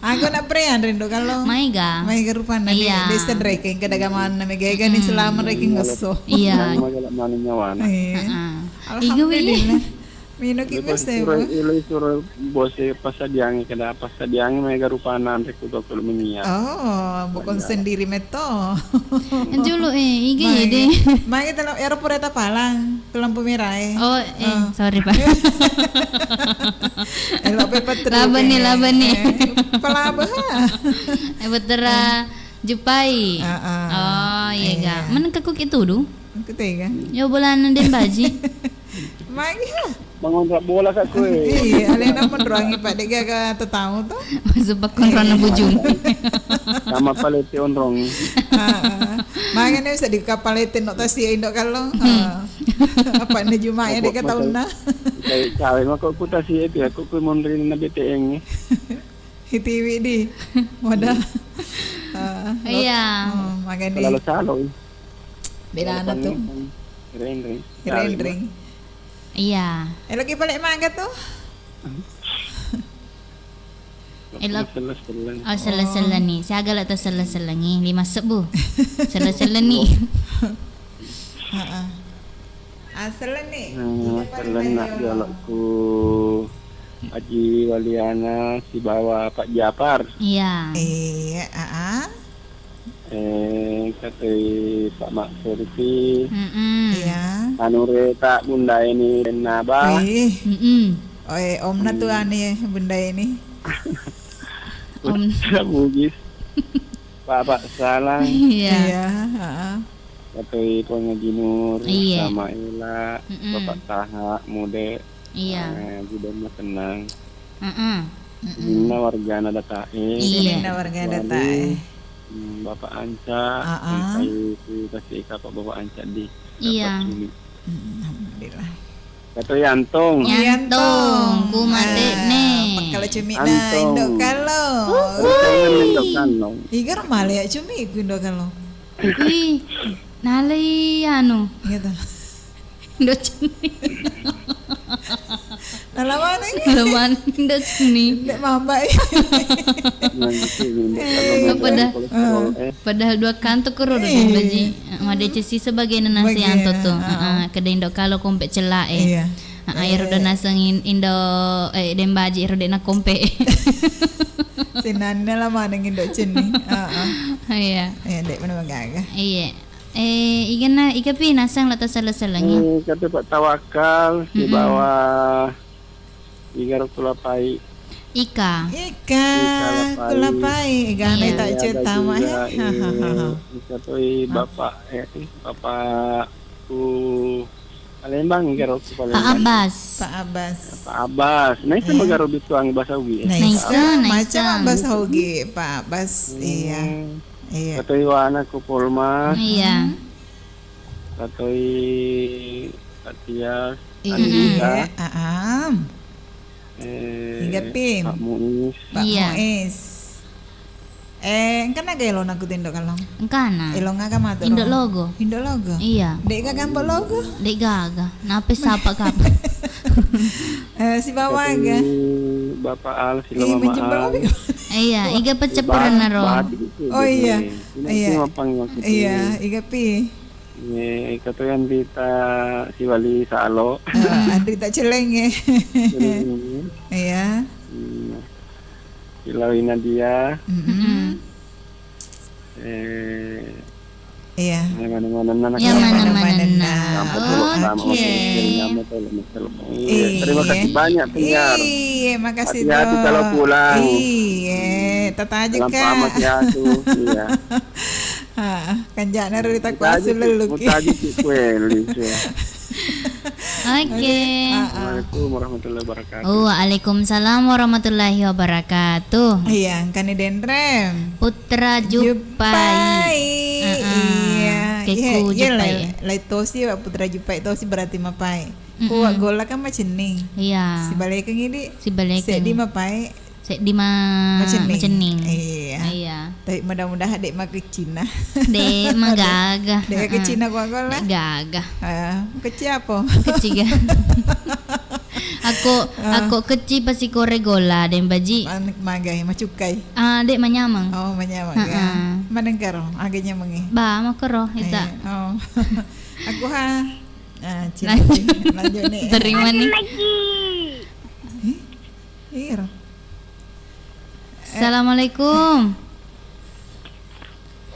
Aku nak pura yanre ndo kalau. Maiga. Maiga rupanna. Iya. De, de sedrekeng kedaga manna mega ega ni selama rekeng ngesso. Iya. Maneng nyawana. Iya. Heeh. Iga wili. Alhamdulillah. Mino ki bose. Ilo suro bose pasadiangi, kada pasadiangi mega rupanna anre ku toko menia. Oh, bukan sendiri meto. Julu, eh, iga ya de. Magi telo ero pura tapalang, tu lampu merah, eh. Oh, eh, sorry, Pak. Elo pe patru. Laba nih, laba nih. Eh, palaba ha. Eh, betera Jupai. Ah, ah. Oh, iya ga. Iya. Mana kaku ki tudu? Aku tega. Yo bolana Deng Baji. Magi ha. Mangonrak bola ka koe. Iya, alena menruangi Pak, de gaga tetamu to. Masuk pak konrona bujung. Sama palete onrong. Heeh. Magana bisa di kapal itu no tasi indo kallong. Hmm. Heeh. Apa ne Jumat ya, apa dek masa taunna? Cawe, cawe mako ku tasi itu ya, ku, ku monri na B T N. Hitiwi di. Wadah. Heeh. Iya. Oh, magani. Kalau salo. Bedana tu. Renreng. Renreng. Iya. Eh, lagi balik maga tu? Elo-, selleng-selleng. Oh, selleng-sellengi. Siaga lo to selleng-sellengi? Lima sebbu. Selleng-sellengi. Heeh. Ah, selleng ni. Hmm, selleng nak jolokku Haji Waliana sibawa Pak Japar. Iya. Iya, heeh. Eh, katoi Pak Mak Serpi. Mm-mm. Iya. Anure tak Bunda ini Naba. Wih. Mm-mm. Oh, eh, omna tu ane Bunda ini. Om. Bugis. Bapak Salang. Iya. Iya, heeh. Katoi Puang Haji Nur, iya. Sama Ela, mm-mm. Bapak Taha, Mude. Iya. Eh, Haji Dharma Tenang. Heeh. Mm-mm. Sininna wargana datae. Iya. Sininna wargana datae. Hmm, Bapak Anca, heeh. Sampai ku kasih kapal Bapak Anca di. Iya. Dapat sini. Hmm, alhamdulillah. Kata Yantong. Yantong, ku mate ne. Pakkala cumi na Indo Kalo. Indo Kalo. Iga ro male ya cumi ku Indo Kalo. Wih, nalai anu. Gitu. Indo cumi. Nalawana. Nalawana Indo cumi. Nde mamba. Padahal dua kanto kuro do baji. Madeceng si sebagai nasi anto tu. Heeh, kada Indo Kalo kompe cella e. Iya. Heeh, ero do naseng Indo, eh, Dembaji ero de na kompe. Sinanna la maneng Indo Cenni. Heeh. Iya. Iya, dek mana magaga. Iya. Eh, iga na, iga pi naseng la tasala-salangi. Hmm, kata Pak Tawakal, sibawa Iga ro kulapai. Ika. Ika, kulapai. Iga na tak cerita mah. Ika toi bapak, eh, bapak ku Palembang, Iga ro ku Palembang. Pak Abbas. Pak Abbas. Pak Abbas. Nah, itu magaro bituang bahasa Ugi. Nah, itu macam bahasa Ugi, Pak Abbas. Iya. Iya. Katoi wana ku Polmas. Iya. Katoi Pak Tias. Iya, Andika. Aam. Eh, Iga pi. Pak Muis. Pak Muis. Eh, engkana ga elona ku Indo Kalo? Engkana. Elona ga matu? Indo Logo. Indo Logo? Iya. Dek ga gambo Logo? Dek gaga. Nape sapa kapa? Eh, sibawa ga? Bapak Al, si Mama Al. Iya, Iga pecceperan naro. Oh iya. Iya. Iya, Iga pi. Iya, iko tu Andrita siwali salo. Eh, Andrita Celeng, eh. Celeng. Iya. Hmm. Silawina dia. Mm-mm. Eh, iya. Mana-mana. Iya, mana-mana. Oke. Iya, terima kasih banyak, penyiar. Iya, makasih. Hati-hati kalau pulang. Iya, tata aja, Kak. Iya. Heeh, kanja'na ro ritaku asu lelluki. Mutaji ki kueli, ya. Oke. Assalamualaikum warahmatullahi wabarakatuh. Oh, waalaikumsalam warahmatullahi wabarakatuh. Iya, engkani denre. Putra Jupai. Jupai. Heeh. Iya. Keku iya, Jupai, lai, eh. Lai tosi, wa Putra Jupai tosi berarti mapai. Ku wa golla kan macenning. Iya. Sibalekeng idi. Sibalekeng. Seddi mapai. Seddi ma-, macenning. Macenning. Iya. Iya. Tapi mudah-mudahan dek makecina. Dek magaga. Dek kecina gua golla. Dek gaga. Ah, kecci apa? Kecci ga. Aku, aku kecci pasi kore golla, Dembaji. Man-, magai, macukai. Ah, dek manyameng. Oh, manyameng, ya. Heeh. Manengkaro, aga nyamengi. Ba, makero, ita. Iya. Oh. Aku ha. Ah, cina, lanjut. Cina. Lanjut nih. Terima nih. Lagi. Eh? Iya, Ro. Eh. Assalamualaikum.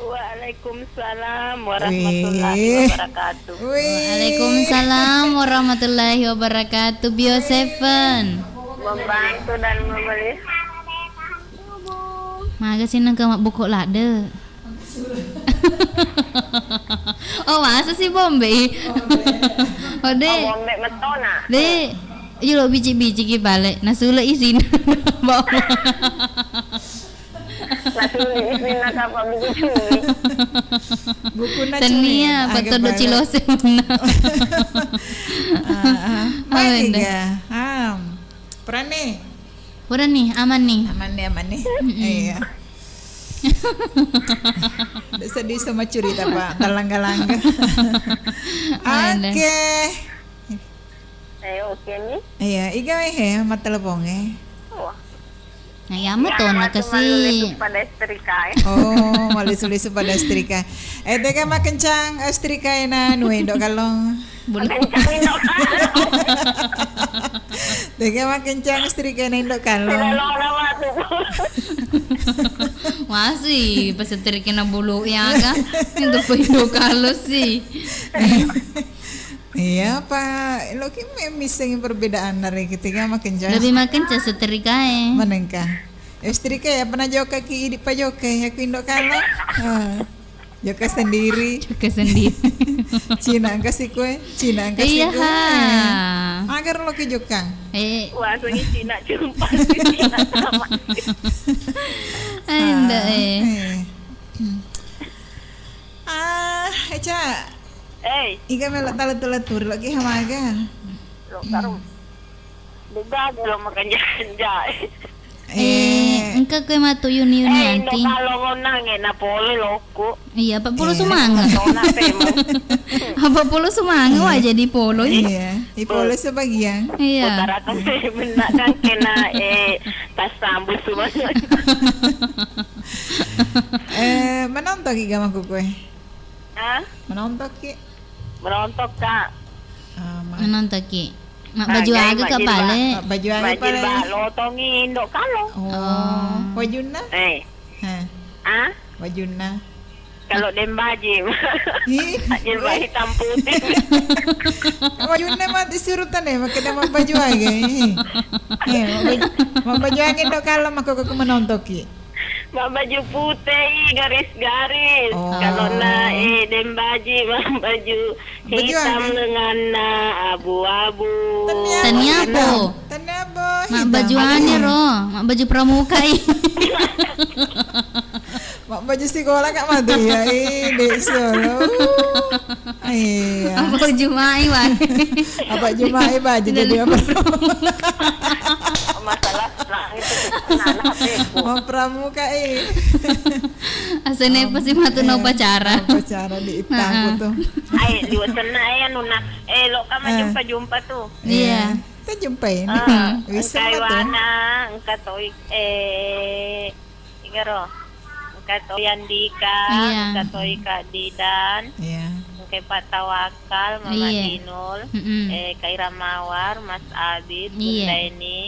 Waalaikumsalam warahmatullahi wabarakatuh. Wih. Waalaikumsalam warahmatullahi wabarakatuh. Bio Seven. Membantu dan membeli. Maga sih nengka mabboko ladde. Oh, masa sih Bombay? Oh, Dek. Oh, Bombay metona. Dek. Iya lo biji-biji ki balik. Nah, sulit isin. Bawa. Latulis minna kapang buku cumi. Bukunna cumi. Tennia, aga patoddo baru. Cilose minna. Ah, ah. Awe, Baik, nda. Ga. Am. Purani. Purani, aman ni. Aman ni, aman ni. Mm-mm. Iya. Nda sedih sama curita, Pak. Talangga-langga. Awe, nda. Oke. Eh, oke ni. Iya, iga he, mattelepong e. Wah. Nah, iya, iya, matona matu kasi. Mallisu-lisu pada setrika e. Oh, mallisu-lisu pada setrika. Eh, tega makkencang, eh, setrika e na nue, Indo Kallong. Belum. Makkencang, Indo Kallong. Tega makkencang setrika e na Indo Kallong. Tidak lama waktu. Masih, pas setrika na bulu ya, kan? Itu pun Indo Kallong sih. Iya, apa? Loki me-, misseng perbedaanna ri ketika makkencang. Lebih makkencang setrika e. Manengka. Eh, setrika e, apa najokka ki idi pajoka e, aku Indo Kallong. Ah. Jokka sendiri. Jokka sendiri. Cina engka si kue, Cina engka si kue. Iya, ha. Eh. Mager loki jokka. Eh. Wah, soalnya Cina jumpa Cina sama. Anda, ah, eh. Eh. Hmm. Ah, Eca. Eh. Iga melo talettu-lettu ri loki hamaga. Lo karo. Hmm. Dega lo makanja-kanja. Eh, eh, engka koe matu uni-uni eh, anti. Indo Kallong onnang e na pole loku. Iya, empat puluh eh. Sumanga. Tona pemo. Empat puluh sumanga iya. Wah jadi polo. Iya, i polo sebagian. Iya. Utara kan saya benar kan kena eh pas sambut semuanya. Eh, menonton ki gamaku koe. Hah? Menontok ki? Menontok, Kak. Ah, ma- Menontok ki. Mak baju aga, Kak, pale? Mak baju aga pale? Baju ba lotongi Indo Kallong. Oh. Oh. Wajunna? Eh. Hah? Ah? Wajunna? Kalau dembaji. Ih. Dembaji hitam putih. Wajunna mati surutan e, makkeda mak baju aga. Eh. Eh, mak baju, mak baju aga Indo Kallong, mako ko menontok ki. Mabbaju pute i garis-garis. Oh. Kalau na, eh, dembaji mabbaju hitam lenganna abu-abu. Tania apa? Tania apa? Mabbaju ane ro, mabbaju pramuka i. Mabbaju sekolah kak matu ya, eh, dek solo. Iya. Apa Jumai, Wan? Apa Jumai, Pak? Jadi apa? Masalah, nah, itu, nah, nah, aku. Mau pramuka, eh. Asane pasti matu na upacara. Upacara di itaku tuh. Ai, liwat sana, eh, anu, nah. Eh, lo kama jumpa-jumpa tuh. Iya. Kita jumpa ini. Bisa engkai matu. Wana, engka toi, eh, Igaro, engka toi Andika, iya. Engka toi Kak Didan, iya. Engka Pak Tawakal, Mama iya. Dinul, mm-mm. Eh, Kak Ira Mawar, Mas Abid, iya. Bunda Eni,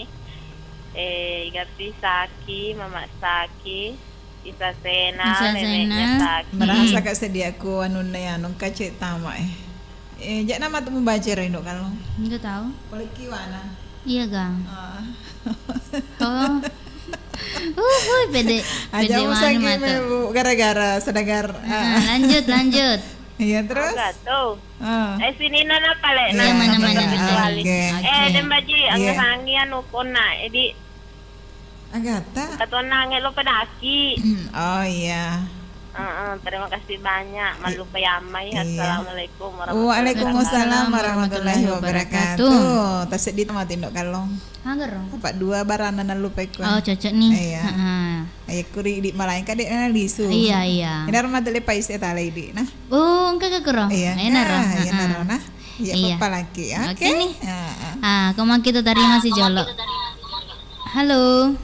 eh, Igapi Saki, Mama Saki, Isa Sena, Isa Sena. Neneknya Saki. Merasa mm-mm. Kak sediaku anunna ya, nungka cek tama eh. Eh, ja'na matu mubaca ro Indo Kallong? Enggak tahu. Polekki wana. Iya, Gang. Ah. Oh. Uhuy, pede. Aja pede usah manu gini, matu. Bu, gara-gara sedagar. Ah, ah. Lanjut, lanjut. Iya, terus? Enggak tahu. Ah. Eh, sini nana pale. Iya, mana, mana, mana. Oke. Eh, Dembaji, iya. Angga sangi anu kona, edi Agatha. Katonnangnge lo pedaki. Hmm, oh iya. Heeh, terima kasih banyak. Mallupai ammai. Iya. Assalamualaikum warahmatullahi wabarakatuh. Waalaikumsalam warahmatullahi wabarakatuh. Taseddi tama Indo Kallong. Agaro. Apa dua barana nallupai ko. Oh, cocok nih. Iya. Heeh. Ayo kuri di malaika dek na lisu. Iya, iya. Ini rumah tele pais eta lagi di nah. Oh, engka ka kuro? Iya, enaro. Nah, iya, heeh. Enaro nah. Iya, iya. Papa lagi. Oke. Oke nih. Heeh. Ah, kemang kita tarima si jolo. Halo.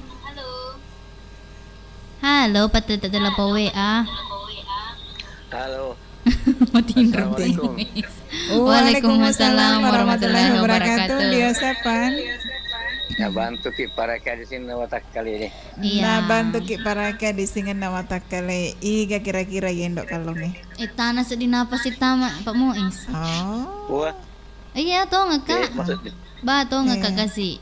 Halo, patete telepon W A. Halo. Mati internet. Assalamualaikum. Waalaikumsalam warahmatullahi wabarakatuh. Dia siapa? Ya, bantu ki paraka di sini watak kali ini. Iya. Nabantu ki paraka di singenna watakkale, iga kira-kira yendo kallonge? Eh, tana seddi napa sitama, Pak Muiz? Oh. Wah. Iya, tongeng, Kak. Eh, maksudnya? Ba, tongeng, Kak, kasi.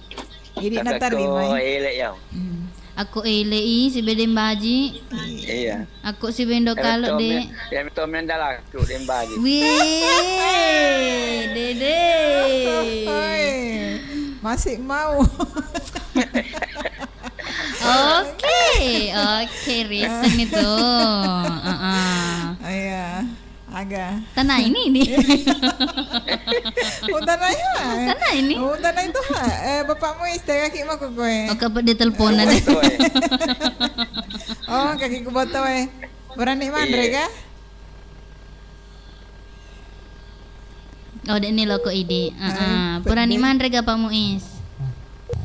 Jadi natarima. Ko ele ya. Hmm. Ako ele i, si bedeng baji. Iya. Ako si bendo kalo de. Ya, to men dalaku deng baji. Wih, dede. Oi. Masih mau. Oke, oke, reason itu. Heeh. Iya. Aga. Tanah ini, ini. Utana ya. Tanah ini. Utana itu ha. Eh, Bapak Muis, tega ki mako kowe. Oke, apa dia teleponan? Oh, kaki ku botol, eh. Berani manre, iya, kah? Oh, dek ni loko idi. Heeh. Purani manre ga Pak Muis?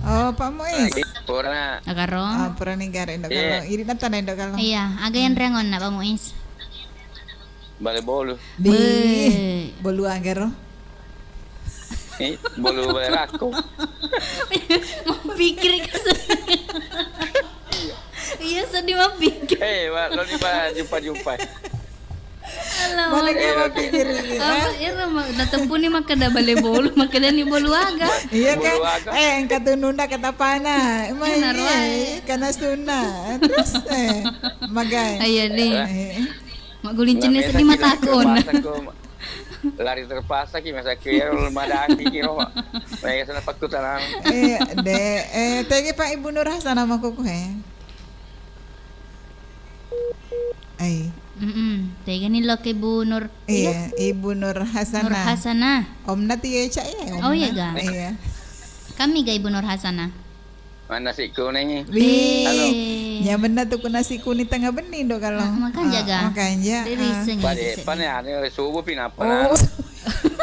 Oh, Pak Muis. Pura. Akaro. Oh, purani gare ndo kalo. Idi natana ndo kalo. Iya, aga yang rengon nak Pak Muis? Bale bolu. Di. Bolu agaro. Eh, bolu bale rako. Mau pikir ke. Iya, sedih mah pikir. Eh, wa-, lo di ba-, jumpa-jumpa. Alamak. Mana dia mau pikir ini, apa, eh? Ira ma-, na teppu ni makkeda bale bolu, makkeda ni bolu aga. Iya kan? Bolu aga. Eh, engka tu nunda kata pana. Emang iya, karena sunnah. Terus, eh, magai. Iya ni. Eh. Magguling cenne seddi mataku. Lari terpaksa ki, masa ki, ya, madaki ki, Roma. Mega sana pakku tanang. Eh, de, eh, tege Pak Ibu Nur Hasanah makuku, eh. Ai. Mm-mm. Tega ni lo ke Ibu Nur, iya, Ibu Nur Hasanah. Nur Hasanah. Omna tu ya, Cak, ya, oh, iya, omna. Ga? Iya. Kami ga Ibu Nur Hasanah. Mana nasi kuning? Wih, halo. Nyamanna tu ku nasi kuning tengah bening do kalau. Ah, makan jaga. Makan ja. Dari seng. Pade, pade ane subuh pi napa? Oh.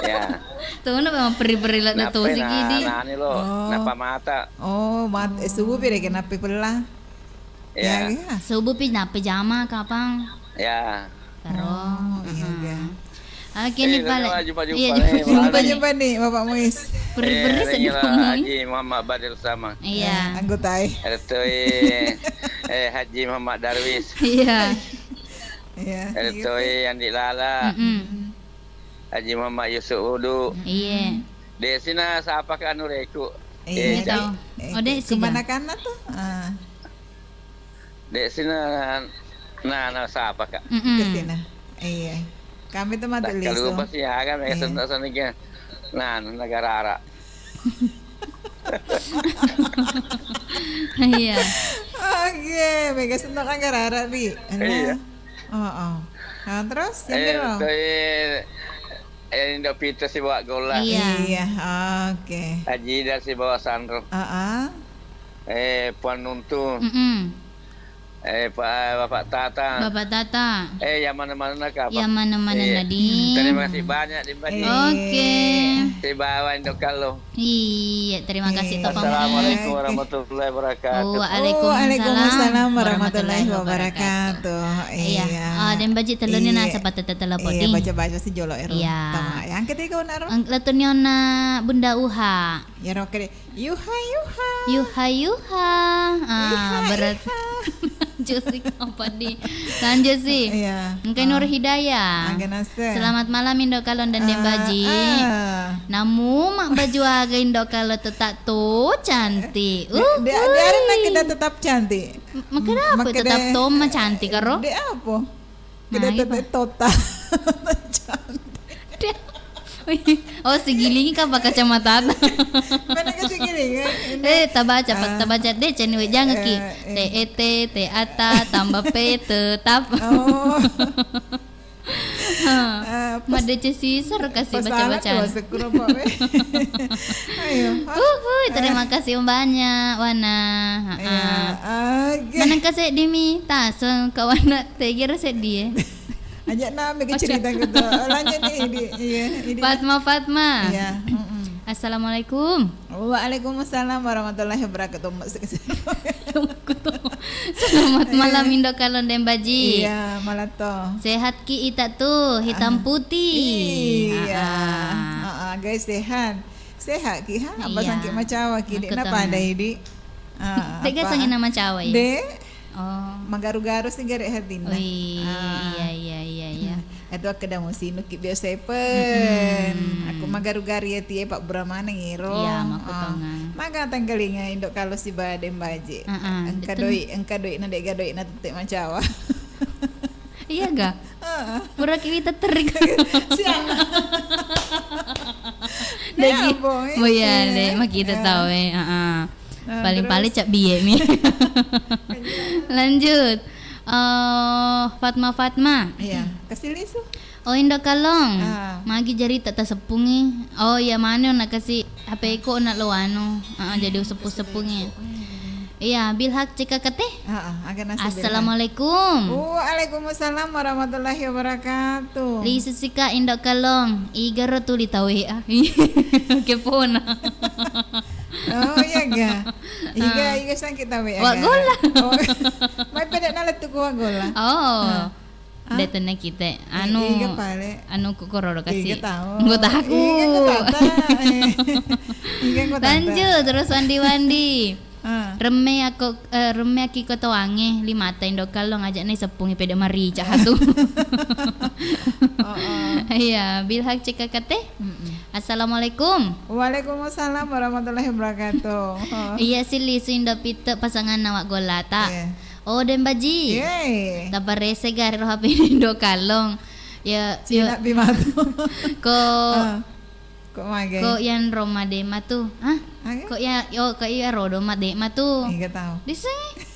Ya. Tuh, napa memang peri-peri lah tu segidi. Nane lo, oh, napa mata? Oh, mat-, eh, subuh pi deh, kenapa pella? Ya. Ya, ya. Subuh pi napa jama kapang? Ya. Karo. Oh, iya, iya. Oke, eh, ni pale. Jumpa-jumpa, iya, jumpa-jumpa. Jumpa-jumpa nih, Bapak Muiz. Peri-peri eh, sedih, Pak Muiz. Haji Muhammad Badil Sama. Iya. Eh, anggota, eh. Ertoi, eh, Haji Muhammad Darwis. Iya. Iya. Ertoi Andi Lala. Mm-mm. Haji Muhammad Yusuf Udu. Iya. Desina sapa ke anu reku? Iya, eh, tahu. Eh, oh, dek, kemana kan tuh? Ah. Dek sina, nah, nah, sapa, Kak? Mm-mm. Ke sini. Iya. Kami tuh mati lisu. Kalau pasti ya kan, iya, sentak sana kan. Nah, negara Arab. Iya. Oke, mega sentak negara Arab, Bi. Iya. Oh, oh. Nah, terus, eh, yang eh, Indo Pita sibawa Golla. Iya. Iya, oke. Haji Ida sibawa Sandro. Heeh. Eh, Puan Nuntu. Mm-mm. Eh, Pa-, Bapak Tata. Bapak Tata. Eh, yang mana-mana, Kak, Pak. Yang mana-mana, iya. Nadine. Terima kasih banyak, Dim Baji. Oke. Sibawa Indo Kallo. Iya, terima kasih, iya, Topang. Assalamualaikum warahmatullahi wabarakatuh. Waalaikumsalam warahmatullahi wabarakatuh. Iya. Iya. Ah, dan baji telur ni, iya, nasa patah telepon. Iya, baca-baca si jolo ero. Iya. Tama. Yang ketiga, Unar. Ang-, letuni onna Bunda Uha. Ya, oke deh. Yuha, yuha. Yuha, yuha. Ah, yuha, berat. Yuha. Josi apa di? Lanjut sih. Iya. Engkai Nur Hidayah. Aga nase. Selamat malam, Indo Kalon dan Dembaji. Ah, ah. Namu mak baju aga Indo Kalon tetap to cantik. Uh, dia, dia hari nak kena tetap cantik. M-, makanya apa tetap to mah cantik, karo? Dia apa? Nah, kena tetap tota. Cantik. Oh, sigilingi ka pakai kacamata. Mana ke sigilingi? Eh, tabaca, pa-, ah, tabaca deh, cani we jangan ki. Eh, eh. T E T, T A T A, tambah P, tetap. Oh. Ha. Eh, pas-, madece sisar kasih baca-bacaan. Ayo. Uhuy, terima kasih banyak, Wana. Ha-ha. Iya, oke. Maneng kasih dimi, taseng kawana tegera sedih, eh. Ajak nami ke cerita gitu. Lanjut nih, Idi. Iya, Idi. Fatma, Fatma. Iya, mm-mm. Assalamualaikum. Waalaikumsalam warahmatullahi wabarakatuh. Selamat malam, Indo Kalon Dembaji. Iya, malam toh. Sehat ki ita tuh, hitam putih. Iya. Ah. Ah, ah, guys, sehat. Sehat ki, ha? Apa sangki macawa ki, Dek? Napa ada, Idi? Ah, tega apa? Sangina macawa, ya? Dek. Oh. Magaru-garu sih gare hatinna. Wih, ah, iya, iya, iya, iya. Hmm. Itu aku udah mau sinuk ki biasa pen. Mm-mm. Aku magaru-garu ya tie Pak Bura maneng iro. Iya, maku tongang. Maga tanggalinga Indo Kalon sibawa Dembaji. Heeh, engka doi, engka doi na dega doi na tette macawa. Iya ga? Heeh. Pura ki wita terik. Siang. Dagi. Iya, boy. Oh iya, deh, makita tahu, eh. Heeh. Ah, paling-paling terus? Cak biye mi. Lanjut. Eh, Fatma, Fatma. Iya, kasih lisu. Oh, Indo Kalong. Ah. Magi jari tak taseppungi. Oh, iya, mano nak kasih H P ko nak lo anu. Ah, jadi seppu-seppungi. Iya, Bilhak cekakate. Heeh, aga naseng Bilhak. Assalamualaikum. Waalaikumsalam warahmatullahi wabarakatuh. Lisu sika Indo Kalong. Igaro tuli tau W A. Kepona. Oh, iya ga. Iga, ah, iga sangkita W A. Wa ga. Gola. Oh. Mai pede nalettu ku wa gola. Oh. Ah. Ah? De tenna kita. I-, anu, iga pale. Anu ku kororo kasi. Iga tau. Nggak tahu. Iga nggak tata. Eh. Iga nggak tata. Lanjut, terus Wandi-Wandi. Ah. Remme ako, eh, remme aki kotoange, limata Indo Kalong aja nih seppungi pede marica hatu. Oh, oh. Iya, Bilhak cekakate. Mm-mm. Assalamualaikum. Waalaikumsalam warahmatullahi wabarakatuh. Oh. Iya, silli Indo Pite pasangan awak golata. Iya. Oh, Dembaji. Yeay. Tabarese gari ro H P Indo Kalong. Ya, Cina ya. Bimatu. Ko, ah. Ko mage? Ko yang Roma de matu. Hah? Aga? Ko ya, yo, ko iya rodo ma de matu. Iga tau. Disengi.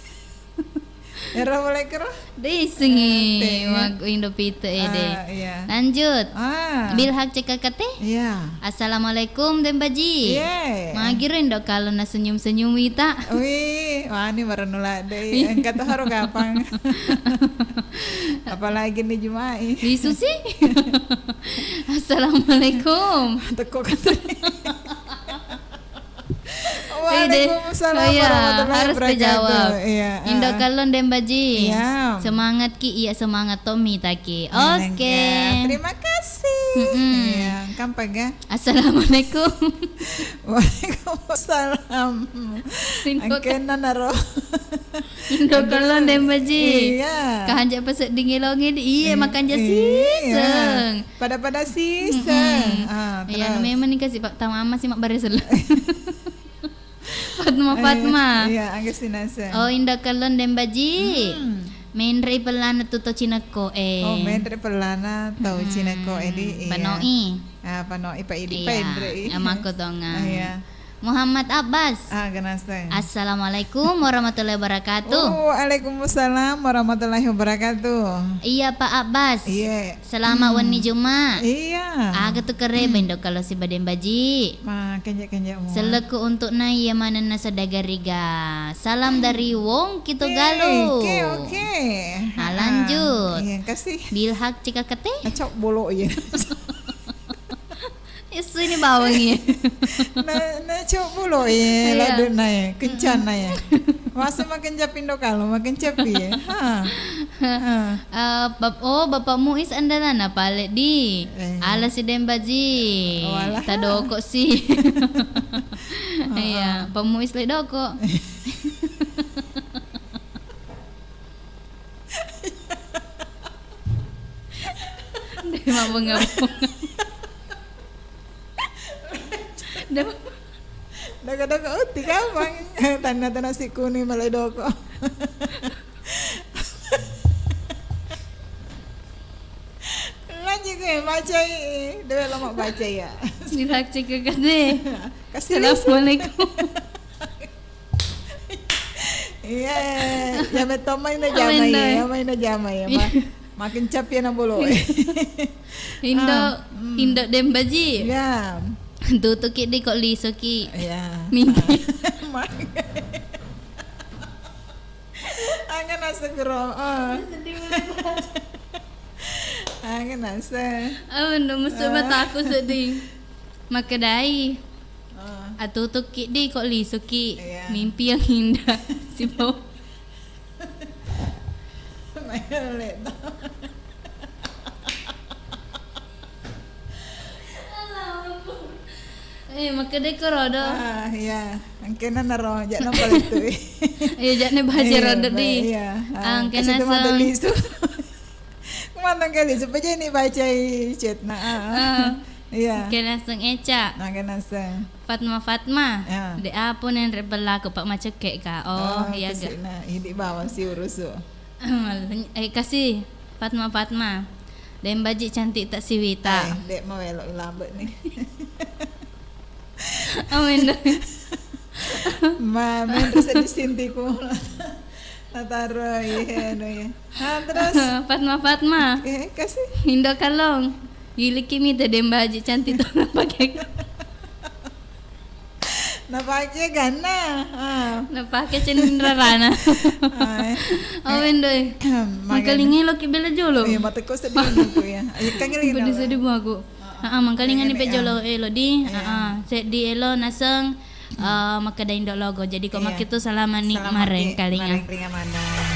Ero boleh kero? Disengi. Eh, teh. Mag Indo Pite ede. Ah, iya. Lanjut. Ah. Bilhak cekakate? Iya. Assalamualaikum, Dembaji. Iya. Magiro Indo Kalong na senyum-senyum wita. Wih, wani baru nula deh. Iya. Engka tuh haru kapang. Apalagi nih Jumai. Lisu sih. Assalamualaikum. Teko kan. Waalaikumsalam warahmatullahi wabarakatuh. Harus kejawab. Iya, Indo Kalong Dembaji. Iya. Semangat ki, iya semangat to mita ki. Oke. Terima kasih. Mm-mm. Iya, kampa ga? Assalamualaikum. Waalaikumsalam. Indo Kalong Dembaji. Iya. Kahanja pasedding ilonge di. Iya, makanja siseng. Pada-pada siseng. Ah, iya, terus. Memang nih kasih Pak Tamama sih mak baresel. Fatma, Fatma. Iya, angga sinaseng. Oh, Indo Kalong Dembaji. Hmm. Menre pellana tu to Cineko, eh. Oh, menre pellana to Cineko, eh, di, iya. Panoi. Ah, panoi, Pak Idi, iya, Pak Indri. Amako tonga. Ah, iya. Muhammad Abbas. Ah, ganaseng. Assalamualaikum warahmatullahi wabarakatuh. Oh, waalaikumsalam warahmatullahi wabarakatuh. Iya, Pak Abbas. Iya. Selamat wenni Juma. Iya. Aga tu kere Indo Kalong sibawa Dembaji. Ma, kenje-kenje mua. Selleku untuk na iya manenna sedagariga. Salam dari Wong Kitogalu. Oke, oke. Nah, lanjut. Iya, kasih. Bilhak cekakate. Acok bolo iya. Isu ini bawang iya. Na, na cok bolo iya, iya. Ladu na iya, kencana iya. Masa makin japindo kalau makin capi iya. Ha. Ha. Eh, bap-, oh, Bapak Muiz andalana pale di. Eh. Ala si Dembaji. Oh, alah. Tadoko si. Heeh. Iya, Pak Muiz le doko. Dema bunga-bunga. Dema. Daga-daga uti kapang. Tanna-tanna si kuning malai doko. Lanjut ke, bacai. Dewe lama baca ya. Bilhak cekakate. Kasih. Assalamualaikum. Iya, ya beto main aja mai, ya main aja mai, ya, ma-, makin capi na bolo. Indo, ah, hmm. Indo Dembaji. Ya. Tutuki di kok lisoki. Ya. Mimpi. Angin asegro. Oh. Sedih banget. Angin ase. Oh, no, musuh mataku sedih. Makkedai. Ah. Atutukki di kok lisuki. Iya. Mimpi yang indah. Si bau. Main leto. Eh, makkeda ko rodo. Ah, iya. Angkena naro, ja'na palettu. Iya, ja'na baca rodo di. Iya. Ah, angkena kasih teman lisu. Mantang kali, supaya ini bacai chat na. Ah, ah. Iya. Oke, langsung Eca. Oke, langsung. Fatma, Fatma. Ya. De apa neng rek berlaku, Pak, macet kek, Kak. Oh, iya, ga. Nah, ini bawa si urus tu. Eh, kasih. Fatma, Fatma. Dembaji cantik tak siwita. Eh, dek mau elok lambat ni. Amin. Ma, menre seddi sintiku. Nataro, iya, anu, iya. Ha, terus? Fatma, Fatma. Eh, kasih. Indo Kalong. Ilikki mi tedeng baji cantik to napake. Napake ganna. Ah. Napake cenrarana. Ah, eh. Oh, wendo, eh. Mangkalinga eloki bela jolo. Iya, mateko seddi aku ya. Eh, kan ngeri. Beda seddi aku. Heeh, mangkalinga ni pe jolo elo di. Iya. Heeh, seddi elo naseng, eh, makkeda Indo Logo. Jadi ko makkitu salama ni marengkalinga. Marengkalinga maneng.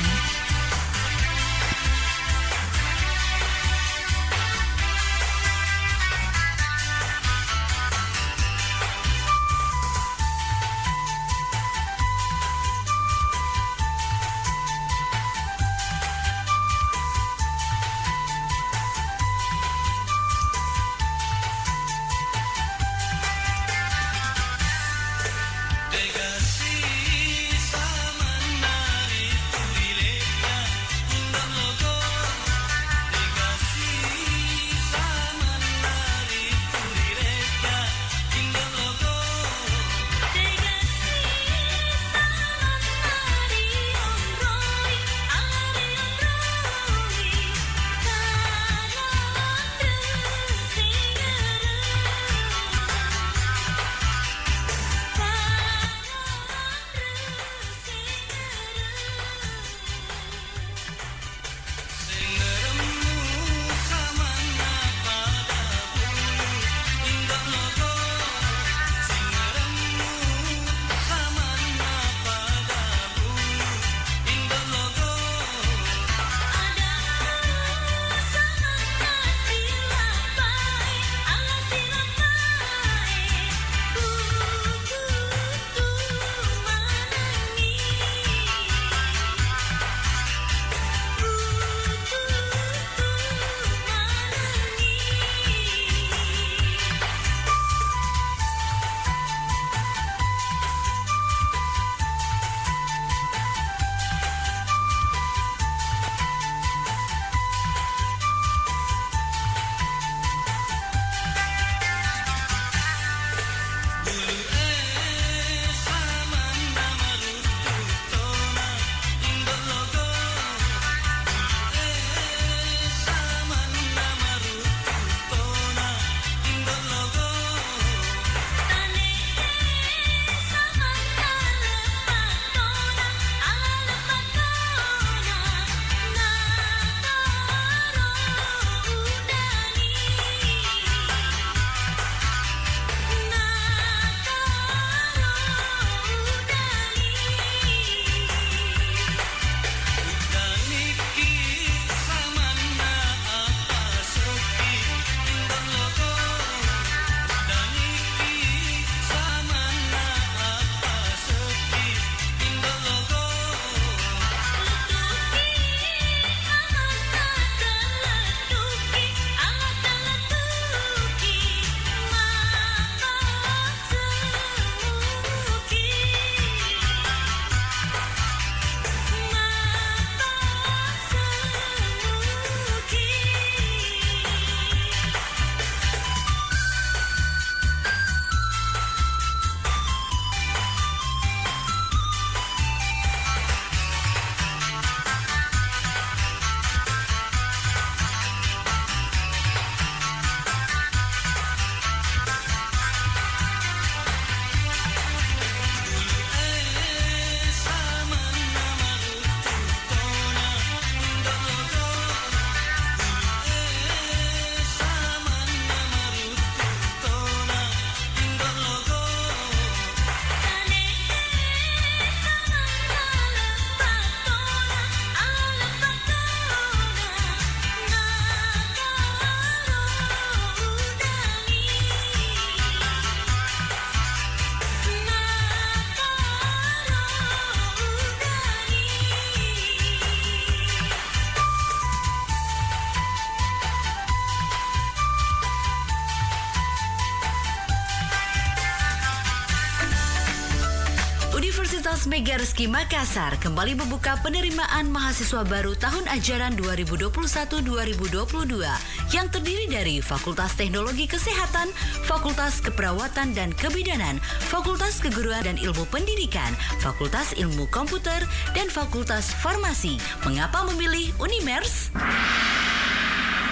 Universitas Megareski Makassar kembali membuka penerimaan mahasiswa baru tahun ajaran dua ribu dua puluh satu dua ribu dua puluh dua yang terdiri dari Fakultas Teknologi Kesehatan, Fakultas Keperawatan dan Kebidanan, Fakultas Keguruan dan Ilmu Pendidikan, Fakultas Ilmu Komputer, dan Fakultas Farmasi. Mengapa memilih Unimers?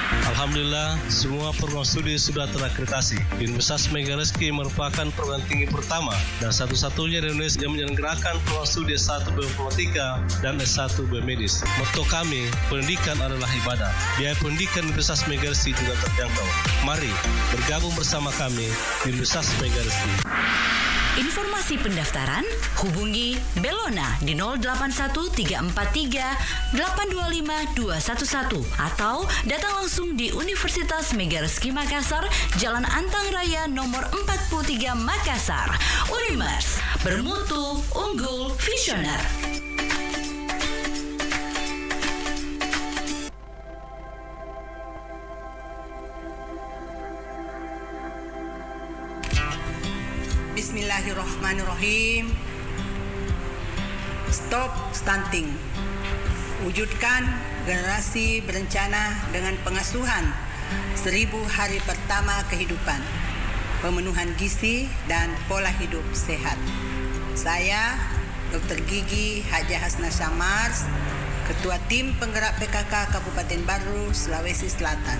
Alhamdulillah, semua program studi sudah terakreditasi. Universitas Megareski merupakan perguruan tinggi pertama dan satu-satunya di Indonesia yang menyelenggarakan program studi S satu Bioinformatika dan S satu Biomedis. Moto kami, pendidikan adalah ibadah. Biaya pendidikan Universitas Megareski juga terjangkau. Mari bergabung bersama kami di Universitas Megareski. Informasi pendaftaran, hubungi Belona di nol delapan satu tiga empat tiga delapan dua lima dua satu satu atau datang langsung di Universitas Megareski Makassar, Jalan Antang Raya nomor empat puluh tiga Makassar. Unimers, bermutu, unggul, visioner. Bismillahirrahmanirrahim. Stop stunting. Wujudkan generasi berencana dengan pengasuhan seribu hari pertama kehidupan, pemenuhan gizi, dan pola hidup sehat. Saya, Dokter Gigi Hajah Hasna Syamars, Ketua Tim Penggerak P K K Kabupaten Barru, Sulawesi Selatan,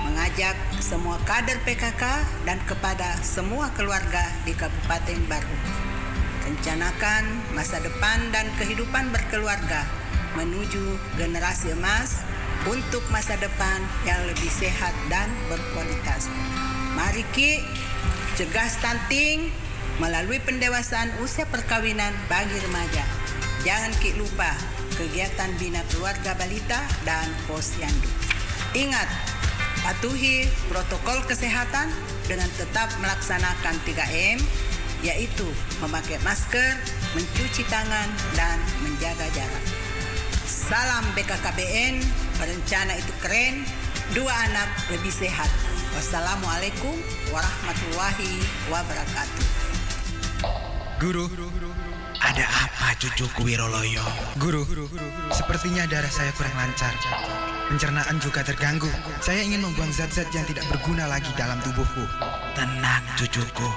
mengajak semua kader P K K dan kepada semua keluarga di Kabupaten Barru. Rencanakan masa depan dan kehidupan berkeluarga menuju generasi emas untuk masa depan yang lebih sehat dan berkualitas. Mari ki cegah stunting melalui pendewasaan usia perkawinan bagi remaja. Jangan ki lupa kegiatan bina keluarga balita dan posyandu. Ingat, patuhi protokol kesehatan dengan tetap melaksanakan tiga M, yaitu memakai masker, mencuci tangan, dan menjaga jarak. Salam B K K B N, berencana itu keren, dua anak lebih sehat. Wassalamualaikum warahmatullahi wabarakatuh. Guru, ada apa cucuku Wiroloyo? Guru, sepertinya darah saya kurang lancar. Pencernaan juga terganggu. Saya ingin membuang zat-zat yang tidak berguna lagi dalam tubuhku. Tenang, cucuku.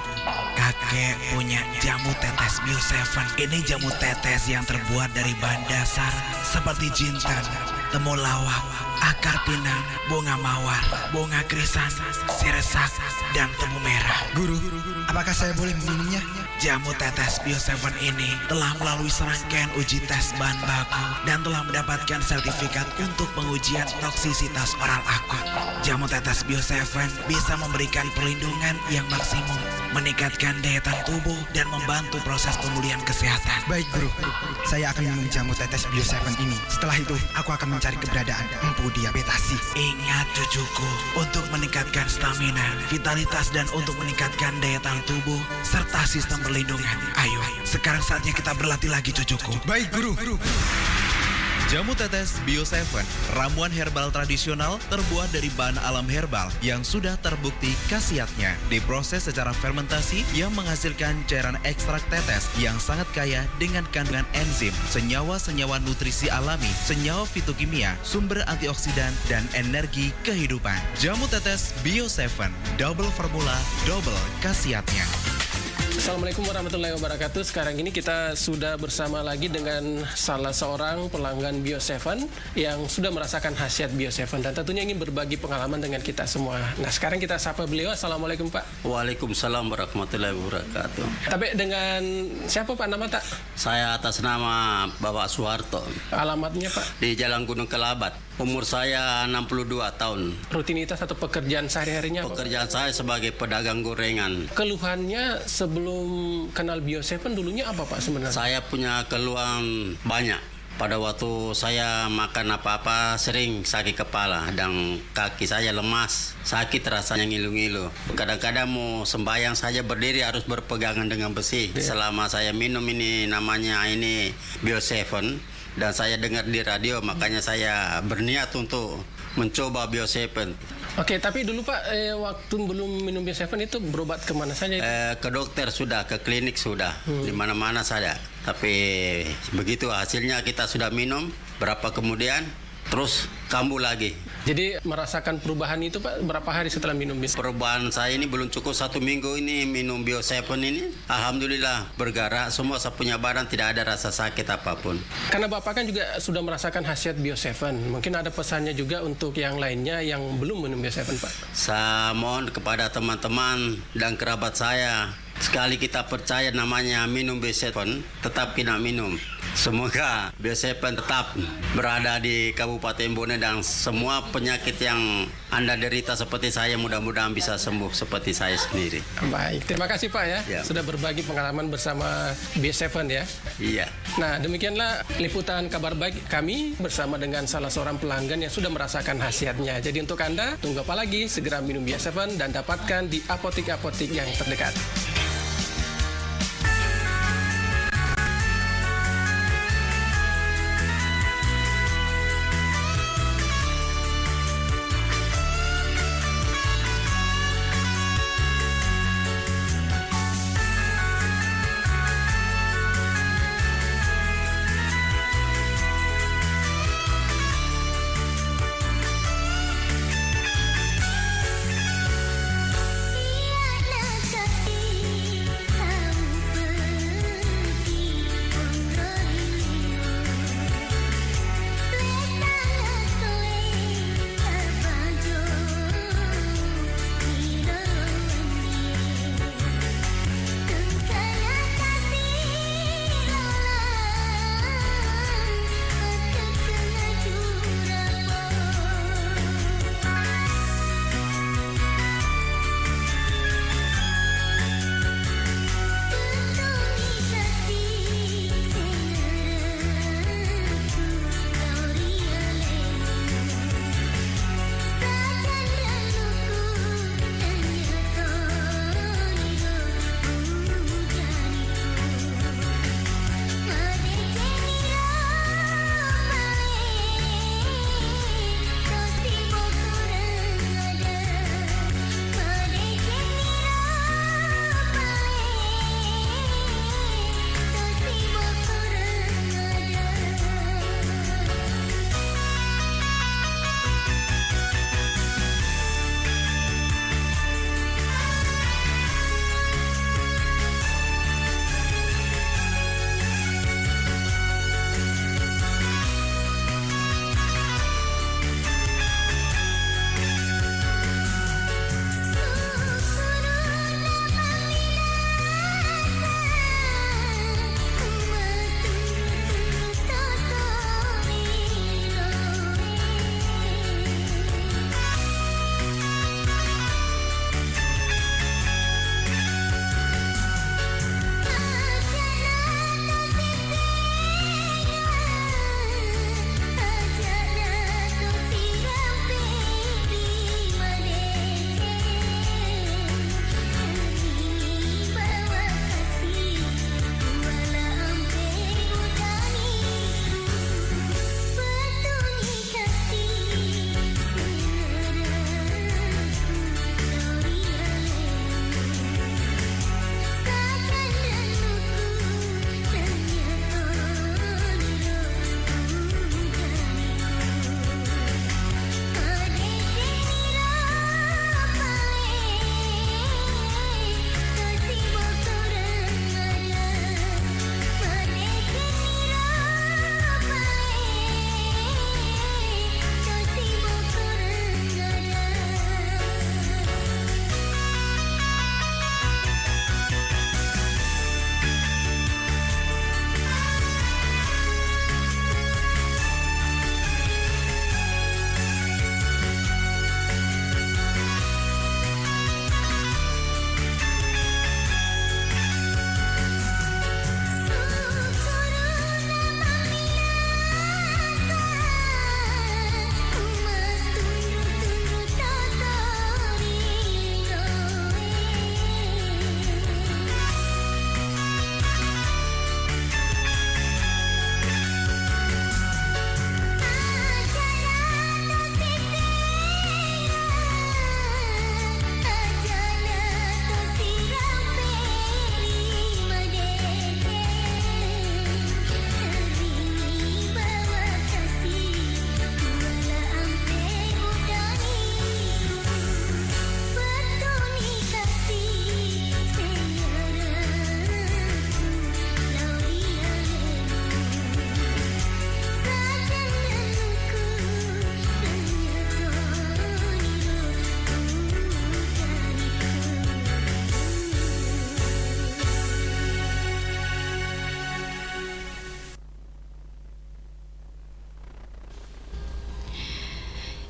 Kakek punya jamu tetes Bio Seven. Ini jamu tetes yang terbuat dari bahan dasar seperti jinten, temulawak, akar pinang, bunga mawar, bunga krisan, siresak, dan tebu merah. Guru, apakah saya boleh meminumnya? Jamu tetes Bio Seven ini telah melalui serangkaian uji tes bahan baku dan telah mendapatkan sertifikat untuk pengujian toksisitas oral akut. Jamu tetes Bio Seven bisa memberikan perlindungan yang maksimum, meningkatkan daya tahan tubuh, dan membantu proses pemulihan kesehatan. Baik, Guru. Saya akan minum jamu tetes Bio Seven ini. Setelah itu, aku akan mencari keberadaan Empu Diabetasi. Ingat, cucuku, untuk meningkatkan stamina, vitalitas, dan untuk meningkatkan daya tahan tubuh, serta sistem perlindungan. Ayo, sekarang saatnya kita berlatih lagi, cucuku. Baik, Guru. Jamu tetes Bio Seven, ramuan herbal tradisional terbuat dari bahan alam herbal yang sudah terbukti khasiatnya. Diproses secara fermentasi yang menghasilkan cairan ekstrak tetes yang sangat kaya dengan kandungan enzim, senyawa-senyawa nutrisi alami, senyawa fitokimia, sumber antioksidan, dan energi kehidupan. Jamu tetes Bio Seven, double formula, double khasiatnya. Assalamualaikum warahmatullahi wabarakatuh. Sekarang ini kita sudah bersama lagi dengan salah seorang pelanggan Bio Seven yang sudah merasakan khasiat Bio Seven dan tentunya ingin berbagi pengalaman dengan kita semua. Nah, sekarang kita sapa beliau. Assalamualaikum, Pak. Waalaikumsalam warahmatullahi wabarakatuh. Tapi dengan siapa, Pak, nama tak? Saya atas nama Bapak Suharto. Alamatnya, Pak? Di Jalan Gunung Kelabat. Umur saya enam puluh dua tahun. Rutinitas atau pekerjaan sehari-harinya apa, Pak? Pekerjaan saya sebagai pedagang gorengan. Keluhannya sebelum kenal Bio Seven dulunya apa, Pak, sebenarnya? Saya punya keluhan banyak. Pada waktu saya makan apa-apa sering sakit kepala dan kaki saya lemas, sakit rasanya ngilu-ngilu. Kadang-kadang mau sembahyang saja berdiri harus berpegangan dengan besi. Iya. Selama saya minum ini namanya ini Bio Seven, dan saya dengar di radio, makanya saya berniat untuk mencoba Bio Seven. Oke, tapi dulu Pak, eh, waktu belum minum Bio tujuh itu berobat kemana saja itu? Eh, ke dokter sudah, ke klinik sudah, di mana-mana saja. Tapi begitu hasilnya kita sudah minum, berapa kemudian, terus kambuh lagi. Jadi merasakan perubahan itu Pak, berapa hari setelah minum Bio tujuh? Perubahan saya ini belum cukup satu minggu ini minum Bio tujuh ini. Alhamdulillah, bergerak, semua saya punya badan tidak ada rasa sakit apapun. Karena Bapak kan juga sudah merasakan khasiat Bio tujuh, mungkin ada pesannya juga untuk yang lainnya yang belum minum Bio tujuh, Pak. Saya mohon kepada teman-teman dan kerabat saya, sekali kita percaya namanya minum Bio tujuh, tetap kita minum. Semoga Bio tujuh tetap berada di Kabupaten Bone dan semua penyakit yang Anda derita seperti saya, mudah-mudahan bisa sembuh seperti saya sendiri. Baik, terima kasih Pak ya, Ya. sudah berbagi pengalaman bersama Bio tujuh ya. Iya. Nah, demikianlah liputan kabar baik kami bersama dengan salah seorang pelanggan yang sudah merasakan khasiatnya. Jadi untuk Anda, tunggu apa lagi? Segera minum Bio tujuh dan dapatkan di apotek-apotek yang terdekat.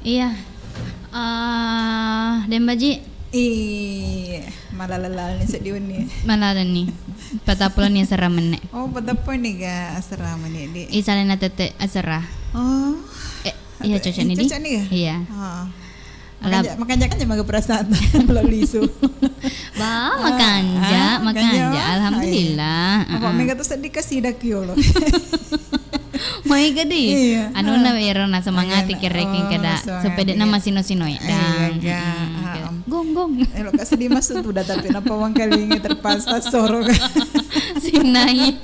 Iya. Ah, Dembaji. Ih, malaleng-laleng seddi wenni. Malaleng ni. Patappulo ni asera menne. Oh, patappulo ni ga asera menne, di. Ih, salena tette asera. Oh. Eh, iya, cocok ni, di. Cocok ni ga? Iya. Oh. Alap- Makanja-, makanja-kanja maga perasaan lo lisu. Ba, makanja, ah, makanja. Makanja. Alhamdulillah. Apa mega tu seddi kasi dak yolo. Maega di. Iya. Anu na wero na semangati kerekeng keda. Oh, semangati. Sepeda na masino-sino ya. Iya, dang. Gong, gong. Elo kasi di masuk tu dah, tapi napa wangkalingi terpaksa soro. Sinai.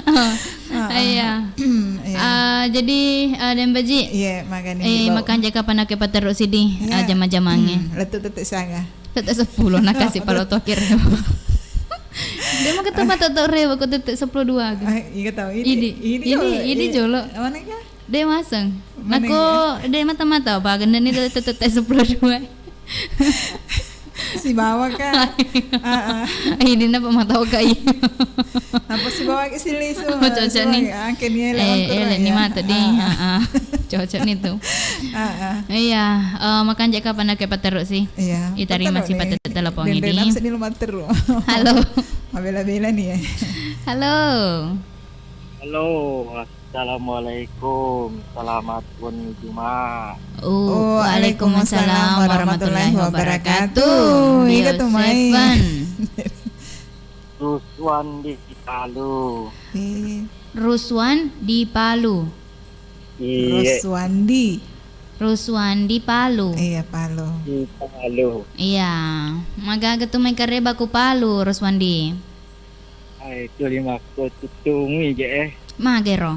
Oh, iya. Iya. Ah, jadi, ah, Dembaji. Iya, makanya eh, dibawa. Makanja kapan aku paterru sidi, iya. Ah, jama-jamange. Hmm, letu tete saga. Tette seppulo na kasi palo toki rewa. De maka tu mata to rewa ko tette seppulo dua ga. Ah, iya tahu. Ini, ini, ini jolo. Mana ga? De maseng. Nako de mata-mata apa genda ni tette seppulo dua. Sibawa ka. Ah, ah. Ini napa mata oka iya. Apa sibawa ke silisu? Cocok ni. Angke ni ele. Eh, ele ni mata di. Ah, ah. Cocok ni tu. Ah, ah. Iya, eh, makanja kapan aku paterru si. Iya. Itarima si patette telepon ini. Langsung ni lumat terru. Halo. Mabela-bela ni ya. Halo. Halo, assalamualaikum. Selamat wenni Juma. Oh, waalaikumsalam warahmatullahi wabarakatuh. Iya tu mai. Ruswan di Palu. Ruswan di Palu. Iya. Ruswandi. Ruswandi Palu. Iya, Palu. Di Palu. Iya. Magaga tu mai kareba ku Palu, Ruswandi. Ai, tuli makkuttungi je, eh. Magero?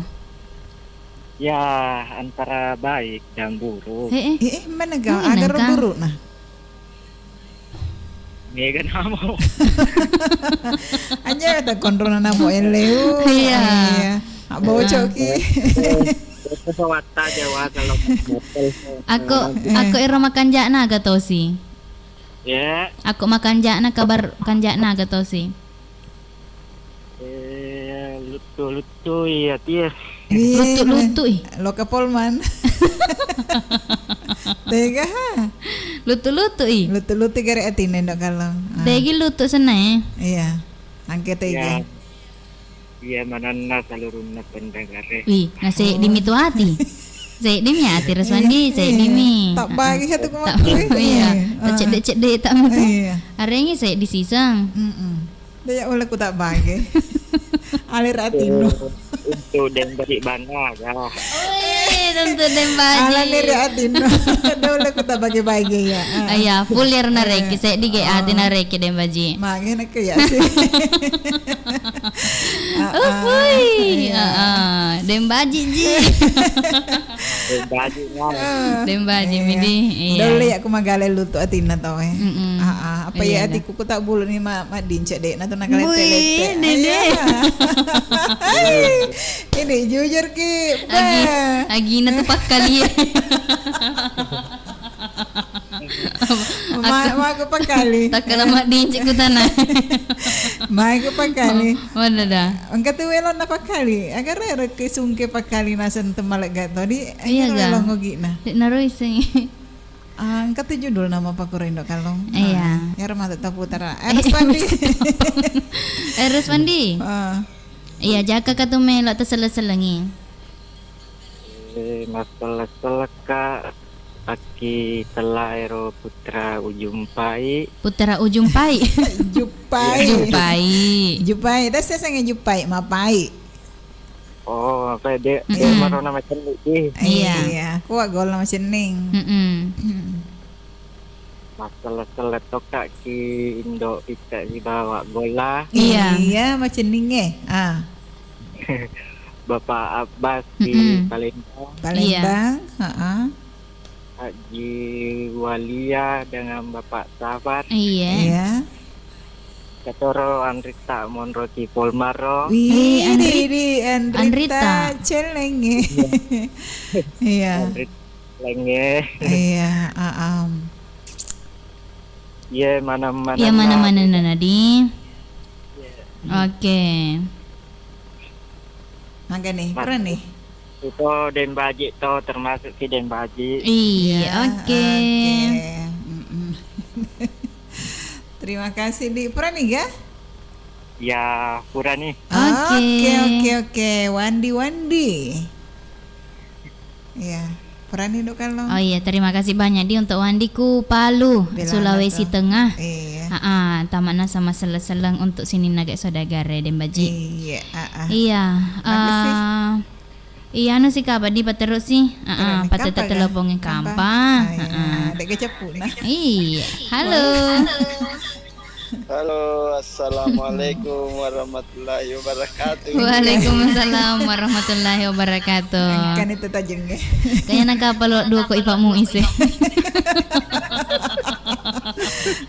Ya, antara baik dan buruk. Eh, eh. Eh, eh, mana ga? Mana agaro ga? Buruk nah. Mega namo. Aja ta konrona namo eleu. Iya. Iya. Bocok ki. Itu sewatta Jawa kalau. Aku, eh. Aku ero makanjana aga tosi. Ya. Aku makanjana kabar kanjana aga tosi. Eh, luttu-luttui ati e. Iya, luttu-luttui. Loka Polman. Tega ha? Luttu-luttui. Luttu-luttui gare atinna Indo Kallong. Ah. Tegi luttu senna e. Iya. Angke tega. Iya. Iya, manenna salurunna pendengare. Wih, na seddi mi tu ati. Seddi mi ati Ruswandi, seddi mi. Tabbagi satu kumakku. Iya. Tacedde-cedde tak mi tu. Iya. Arengi seddi siseng. Mm-mm. Daya oleh ku tak bage. Alir atinno. Untuk Dembaji bangga, ya. Wih, untuk Dembaji. Alani ri atinno. Ada oleh ku tak bage-bage ya. Ah. Iya, full lir na reki, seddi ge ati na reki Dembaji. Mage nak ya sih. Ah, ah. Uhui. Iya. Ah, ah. Dembaji ji. Dembaji, ya. Ah. Dembaji mi di. Iya. Dole ya ku magale lutu atinna tau e. Mm-mm. Ah, ah. Apa ya ati ku tak bulu ni ma, ma dince de na tu na kalete-lete. Wih, dede. Ini jujur ki. Agi, agina tu pakkali. Ma, ma ku pakkali. Takkala maddincik ku tana. Ma ku pakkali. Oh, wada da. Engka tu welo na pakkali. Agar ero ke sungke pakkali naseng temmalegga to di. Iya ga. Welo ngogina. Dek naro iseng. Ah, engka tu judul nama pakura Indo Kallong. Iya. Ah, ero mata taputara. Eh, Ruswandi. Eh, Ruswandi. Ah. Iya, jaka ka tu melo taselleng-sellengi. Eh, masselleng-sellengka akki tellaero Putra Ujung Pai. Putra Ujung Pai. Jupai. Jupai. Jupai. Tassa sange Jupai, Mapai. Oh, apa de, de maro nama cenni ki. Iya. Iya, kuat gol nama cenning. Mm-mm. Masselleng-selleng tokka ki Indo Pitta sibawa Golla. Iya. Iya, macenningnge. Ah. Bapak Abbas di Palembang. Palembang, heeh. Haji Walia dengan Bapak Sabar. Iya. Iya. Katoro Andrita monro ki Polmaro. Wih, Andri-, di Andrita. Andrita. Celengnge. Iya. Andrita. Lenge. Iya, aam. Iya, mana-mana. Iya, mana-mana na, Nadi. Iya. Oke. Maga nih, pura nih. Itu Deng Baji to, termasuk si Deng Baji. Iya, iya, oke. Oke. Mm-mm. Terima kasih, Di. Purani ga? Ya, purani. Oke. Oke, oke, oke. Wandi, Wandi. Iya, purani dok kalau. Oh iya, terima kasih banyak, Di, untuk Wandi ku Palu, Sulawesi Tengah. Iya. Aa, tamana sama seleng-seleng untuk sininna ga saudagare Deng Baji. Iya, aa. Iya, makasih. Ah, Iya, anu si kapa di pateruk si? Heeh, patetta telepon kampa. Kampa. Ah, iya. Heeh. Dek kecepuna. Iya. Halo. Halo, assalamualaikum warahmatullahi wabarakatuh. Waalaikumsalam warahmatullahi wabarakatuh. Kan itu tajeng, ya. Kayaknya nang kapa lo dua ko Ipak Muis, eh.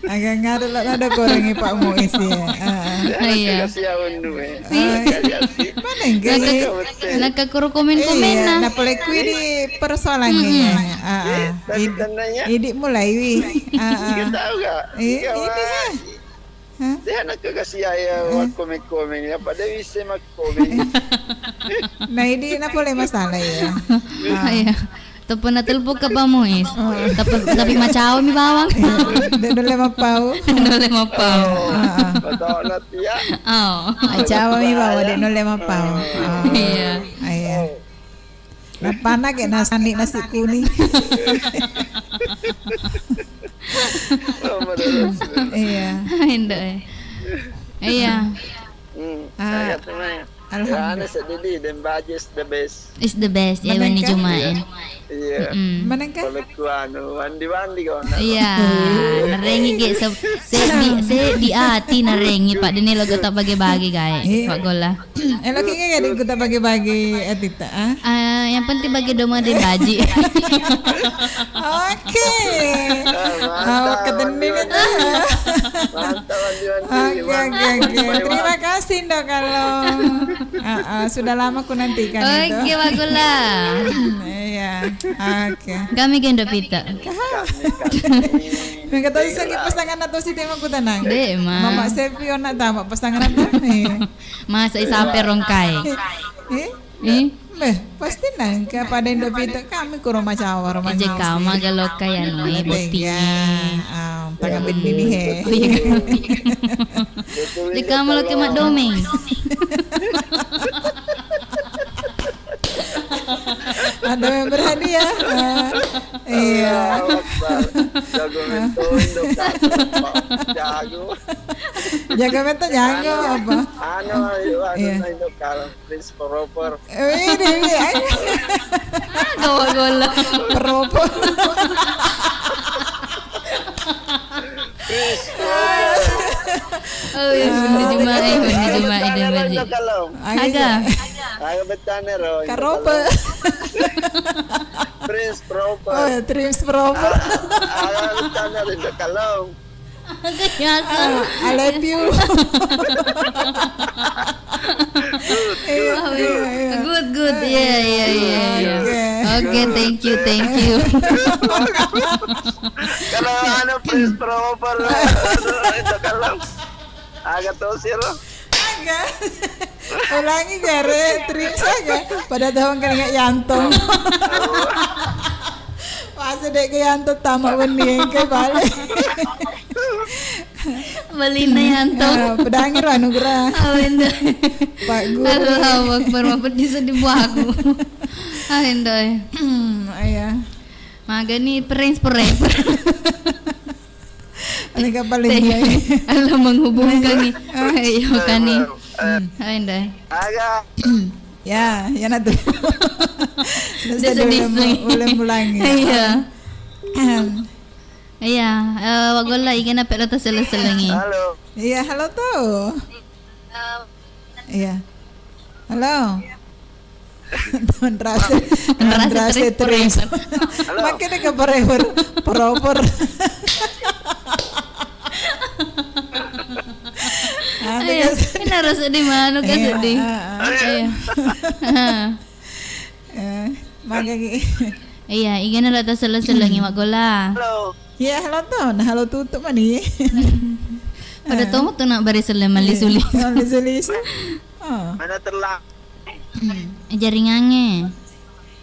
Agak ngaruh lah, ada goreng Ipak Muis, ya. Ah. Iya. Kasih ya, Unu, eh. Iya. Mana yang gaya? Naka-, nakakuru komen-komen. Iya, nah. Napalekui di persoalan ini. Mm-mm. Ah, ah. Iya, tapi tandanya. Idi mulai, wi. Ah, ah. Iya, tahu gak? Iya, ini, wah. Hah? Dia anak kekasih ayah, wah, komen-komen. Apa dia bisa mak komen? Nah, ini napa boleh masalah, ya? Ah. Iya. Tepena telepon ke Pak Muis. Oh. Tapi, tapi macawa mi bawang. Iya, dek nulle mappau. Nulle mappau. Oh, heeh. Betul, ya. Oh. Macawa mi bawang, dek nulle mappau. Oh. Iya. Iya. Oh. Napana ke nasani nasi kuning. Oh, betul. Iya. Indo, eh. Iya. Hmm, ah, saya tuh, Maya. Alhamdulillah. Ya, anu sedih di, Deng Baji is the best. Is the best, ya, Wani Jumae. Iya. Mm-mm. Manengka? Kalau ku anu, wandi-wandi kau nak. Iya, narengi ge se-, se di, se di ati narengi, Pak, dene lo gota bagi-bagi, gae. Iya. Pak Gola. Elo ki ga deng gota bagi-bagi atita, ah? Ah, yang penting bagi domang Deng Baji. Oke. Ah, mantap, oh, ketenin itu. Mantap, mantap, mantap. Oke, oke, oke. Terima kasih, Ndok Kalong. Ah, ah, sudah lama ku nantikan itu. Oke, Pak Gola. Iya, oke. Kami gendok pita. Mengkata sih, pasangan atau si tema ku tenang. Dek, Ma. Mama Sepi, ona tama pasangan atau? Iya. Masa isape rongkai. Eh? Eh? Beh, pasti nangka pada Indo Pita kami ku rumah cawar, rumah. Eje kama galoka ya, no, eh, botting. Ah, tangan benih ni, he. Oh, iya. Eje kama lo ke mak domeng. Ada yang berhadiah. Ah, iya. Allahu Akbar. Jago betul, Indo, Kak. Jago. Jago betul, jago apa? Anu, anu, iya. Anu, Indo, Kak. Prince Proper. Eh, ini, ini, ayo. Gawa gola. Proper. Prince Proper. Oh, iya, bener Jumae, bener Jumae, dan Baji. Aga. Aga betane ro. Karope. Prince Proper. Oh, ya, Prince Proper. Aga betane ro, Kalong. Biasa. Ah, I love you. Good, good, good. Good, good. Iya, iya, iya, iya. Oke. Oke, thank you, thank you. Kalau anu, Prince Proper, itu kalau agak tosir. Agak. Ulangi gare, terus aga. Pada tahun kena Yanto. Masa dek ke Yanto tamak wenni engke balik. Balina Yanto. Ah, pedangi ro anugerah. Oh, bener. Pak Guru. Allahu Akbar, mampet di sedih buahku. Ah, Indo. Iya. Magani Prince Forever. Ini kapal ini. Allah menghubungkan nih. Ayo kan nih. Ayo, Indo. Aga. Ya, ya, natu. Desa-desa. Boleh mulangi. Iya. Iya, eh, wagolla igana pekro taselleng-sellengi. Halo. Iya, halo to. Iya. Halo. Teman rasa, teman rasa terus. Halo. Makin ke forever, proper. Ayo, ini harus sedih, manu kan sedih. Iya. Eh, magagi. Iya, igana lo taselleng-sellengi, Mak Gola. Halo. Iya, halo to. Nah, halo tutup mani. Pada tomo tu nak bari selleng malisu-lisu. Malisu-lisu. Oh. Mana terlang? Hmm, jaringannya.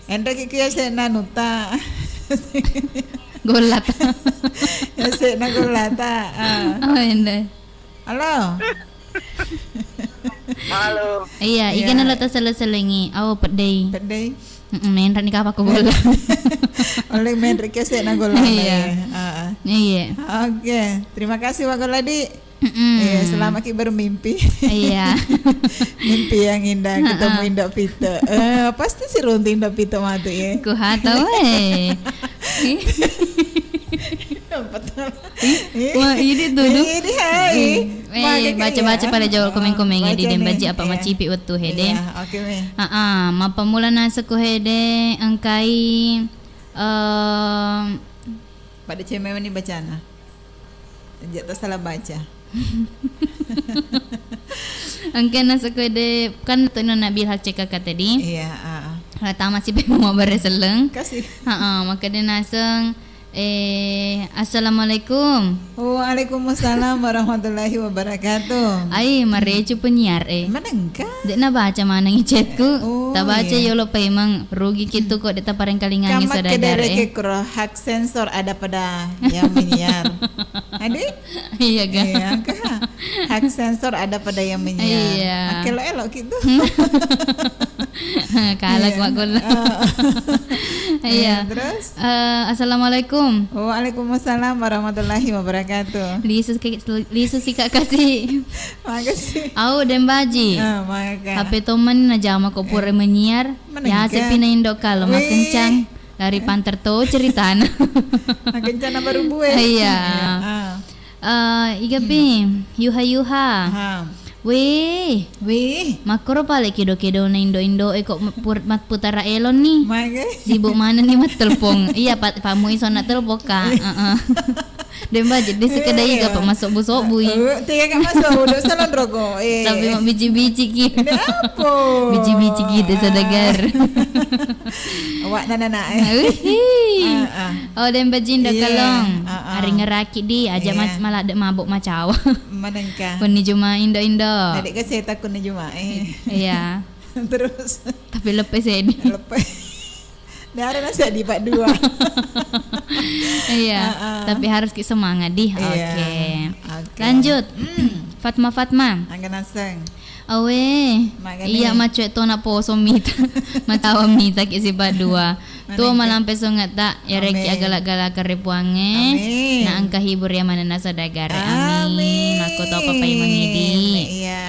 Enreki ki yase'na nutta. Gollata. Yase'na gollata. Ah. Oh, ende. Halo. Halo. Iya, iya. Igana lo taselle-sellengi. Oh, peddei. Peddei. Mm-mm, menre ni kapakko golla. Oleh menre ki yase'na golla. Iya. Heeh. Iya. Oke, terima kasih Wa Golla di. Mm-mm. Iya, selama ki bermimpi. Iya. Mimpi yang indah, ketemu Indo Pito. Eh, pasti si runting Indo Pito matu ya. Ku hata we. Betul. Wah, ini tuh, tuh. Ini hai. Eh, baca-baca pada jawab komen-komen ya di Dembaji apa macipi waktu hede. Iya, oke, weh. Heeh, mappammula naseng ku hede engkai, em, pada cemeng ni bacana. Aja tak salah baca. Engka naseng ku hede kan tu nona bilhak cekaka tadi. Iya, heeh. Tama si pe mau bare selleng. Kasih. Heeh, maka dia naseng, eh, assalamualaikum. Waalaikumsalam warahmatullahi wabarakatuh. Ai, marecu penyiar, eh. Manengka? Dek nabaca maneng chatku. Oh, tabaca iya. Yolo paimeng, rugi kitu kok dek taparengkalingangi saudara, eh. Kama kedereke kro hak sensor ada pada yang menyiar. Adi? Iya, ga? Iya, ga? Hak sensor ada pada yang menyiar. Iya. Oke, lo elok gitu. Kalak Wa Golla. Iya. Terus? Eh, assalamualaikum. Waalaikumsalam warahmatullahi wabarakatuh. Lisu, lisu sika kasih. Makasih. Au Dembaji. Ah, maka. H P tomani najama ko pura menyiar. Manengka. Ya sepi na Indo Kalo makencang. Lari panter to ceritana. Makencana baru bue. Iya. Ah. Eh, iga pi, yuha-yuha. Ha. Weh. Weh. Makkoro pale kedo-kedo na indo-indo e kok pur-, mat-, putara elon ni. Mage. Sibuk mana ni mattelpong. Iya, pa-, pamu iso na telpon ka. Heeh. Dembaji, de sekeda iga pa masobbu-sobbu i. Eh, tiga ka masobbu, do salon rogo. Eh. Tapi mak biji-biji ki. Biji-biji ki de sadagar. Awak nana-nana, eh. Wihi. Ah, ah. Oh, Dembaji Indo Kalong. Iya, ah, ah. Ari ngeraki di, aja maladde mabok macawa. Manengka. Kunni juma indo-indo. Tadi ke saya takut ni juma, eh. Iya. Terus. Tapi lepe sedi. Lepe. Dia ada nasi di part dua. Iya. Ah, ah. Tapi harus ki semangat di. Iya. Oke. Oke. Lanjut. Hmm. Fatma, Fatma. Angga naseng. Awe, iya macue tona poso mita. Macawa mita ki sipa dua. Tuo malampe sungetta, yareki agala-gala kare puangnge. Amin. Na engka hibur ya manenna sadagare. Amin. Makko topa pai mangidi. Iya.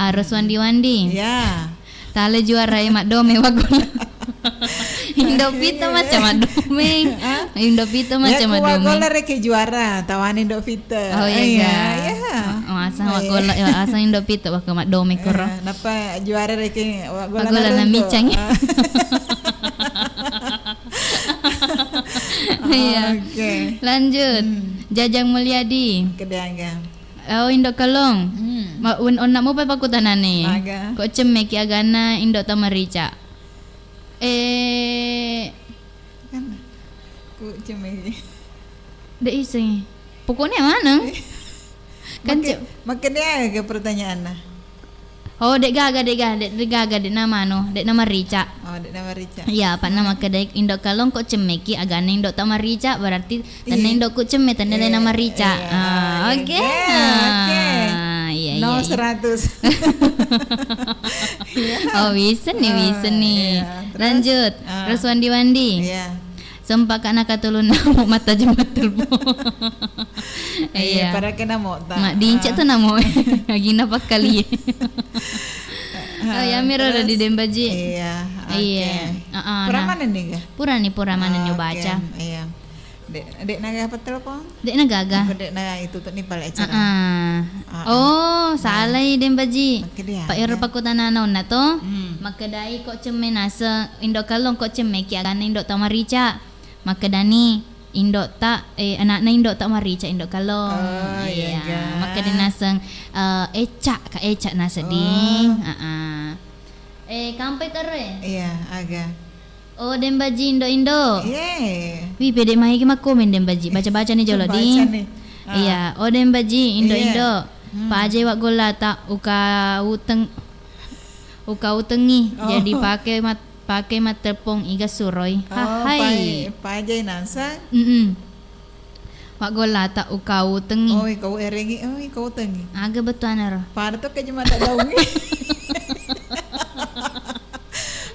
Arus wandi-wandi. Iya. Tale juara e maddome wagola. Indo Pito macam maddome. Hah? Indo Pito macam maddome. Wagola reke juara, tawani Indo Pito. Oh, iya, iya. Masa wagola, ya, asal Indo Pito waka maddome koro. Eh, napa juara reke wagola na micang. Ah. Iya. Oke. Lanjut. Hmm. Jajang Mulyadi. Kedagang. Oh, Indo Kalong. Hmm. Ma-, un-, onna mupa pakutanane. Aga. Ko cemme ki aganna Indo Tamarica. Eh. Kan. Ku cemme ki. De iseng. Pokoknya mana? Kan makke-, makkeda aga pertanyaanna? Oh, de gaga, de ga-, de, de gaga, de namano, de namarica. Oh, de namarica. Iya, apa nama kedai Indo Kalong ko cemme ki aganna Indo Tamarica, berarti tenna Indo ku cemme, tenna de namarica. Iya. Ah, oke. Oke. Ah, iya, iya. Nol seratus. Oh, bisa nih, bisa nih. Iya, terus? Lanjut. Ah. Terus wandi-wandi. Iya. Sempaka nakatulunna mo mattajeng mattelpong. Iya, pada kena mo ta. Mak dincek tu namo. Agina pakkali. Oh, ya miro di Dembaji. Iya, oke. Iya. Pura mana nih, ga? Pura nih, pura mana nih baca. Iya. Dek, dek naga apa telepon? Dek naga. Dek naga itu tuh nih pale acara. Oh, salah i Dembaji. Pak Ero pakutanana onna to. Hmm. Makkedai ko cemme naseng Indo Kalong ko cemme ki aganna Indo Tamarica. Makkedani Indo ta, eh, anakna Indo Tamarica, Indo Kalong. Oh, iya, ga. Makkeda naseng, eh, Eca, Kak Eca naseng di. Oh. Heeh. Eh, kampai terre? Iya, aga. Oh, Dembaji Indo-Indo. Iya. Wih, pede mai ki makkomen Dembaji. Baca-baca nih jolo di. Baca nih. Ah. Iya, oh Dembaji Indo-Indo. Iya. Hmm. Pajai wa gollata uka uteng, uka utengi. Oh. Jadi pake mat-, Pakai mattelepong iga suroi. Oh, hahai. Pai-, pajai nasang. Mm-mm. Waggollata ukau tengi. Oh, ikau erengi, oh, ikau tengi. Aga bettuanaro? Pada to ke cuma daddaungi.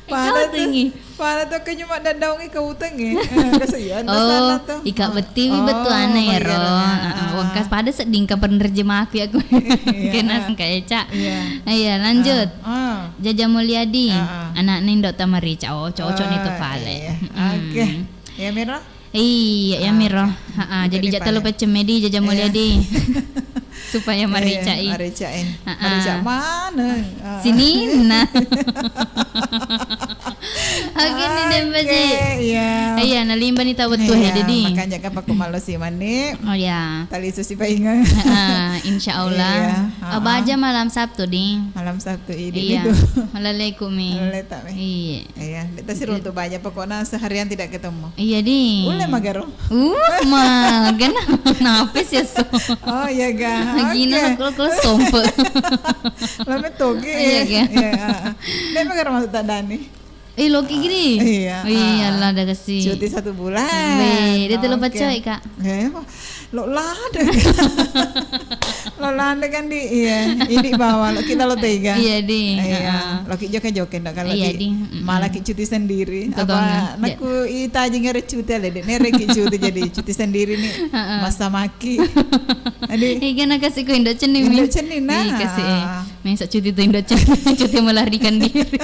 Pada to, tengi. Pada to ke cuma daddaungi kau tengi. Eh, kasihan. Oh, sana to. Ika bettiwi bettuanna ero. Oh, iya, iya. Heeh, wengkas pada sedding ka penerjemahku ya aku. Iya. Kena sengka eca. Iya. Iya, lanjut. Ah, ah. Jaja Mulyadi, ah, ah, anakna Indo Tamarica. Oh, cocok nih tuh pale. Iya. Mm-mm. Oke. Ya, Mira? Iya, ya, Mira. Oke. Heeh, jadi jatah lupa cemedi Jaja Mulyadi. Iya. Supaya maricai. Iya, maricai. Heeh. Marica mana? Ah. Sini, nah. Oke, nih, Dembaji. Oke, iya. Iya, nalimba nih tau betul ya, iya, jadi. Makanya kan paku malo si mani. Oh, ya. Tali susi paingan. Heeh, insya Allah. Iya, heeh. Abaja malam Sabtu, ding. Malam Sabtu ini. Iya. Itu. Malaleku mi. Malale tak mi. Iya. Iya, kita sih runtuh banyak, pokoknya seharian tidak ketemu. Iya, di. Ulle magaro. Uh, magana. Napis ya, so. Oh, iya, ga. Gina. Oke. Lo, lo, lo sompe. Lo metoge. Iya, ga. Iya, heeh. Dia magaro masuk tak Dani? Eh, loki gini. Iya, oh, iyalah, ah, ada kasih. Cuti satu bulan. Weh, dia telo. Oke. Pacoi, Kak. Eh, lo lada. Lo lada kan di, iya, ini bawa, lo kita lo tega. Iya, di. Iya, heeh. Lo ki joke-joke ndak kalau. Iya, di. Di, mm-mm. Malah ki cuti sendiri. Apa, naku ita aja ngere cuti ale, Dek. Nere ki cuti jadi cuti sendiri nih. Heeh. Masa maki. Adi. Iya, nak kasih ku Indo Cenning, Indo Cenning, nah. Iya, kasih, eh. Ah. Masa cuti tuh Indo Cenning, cuti melarikan diri.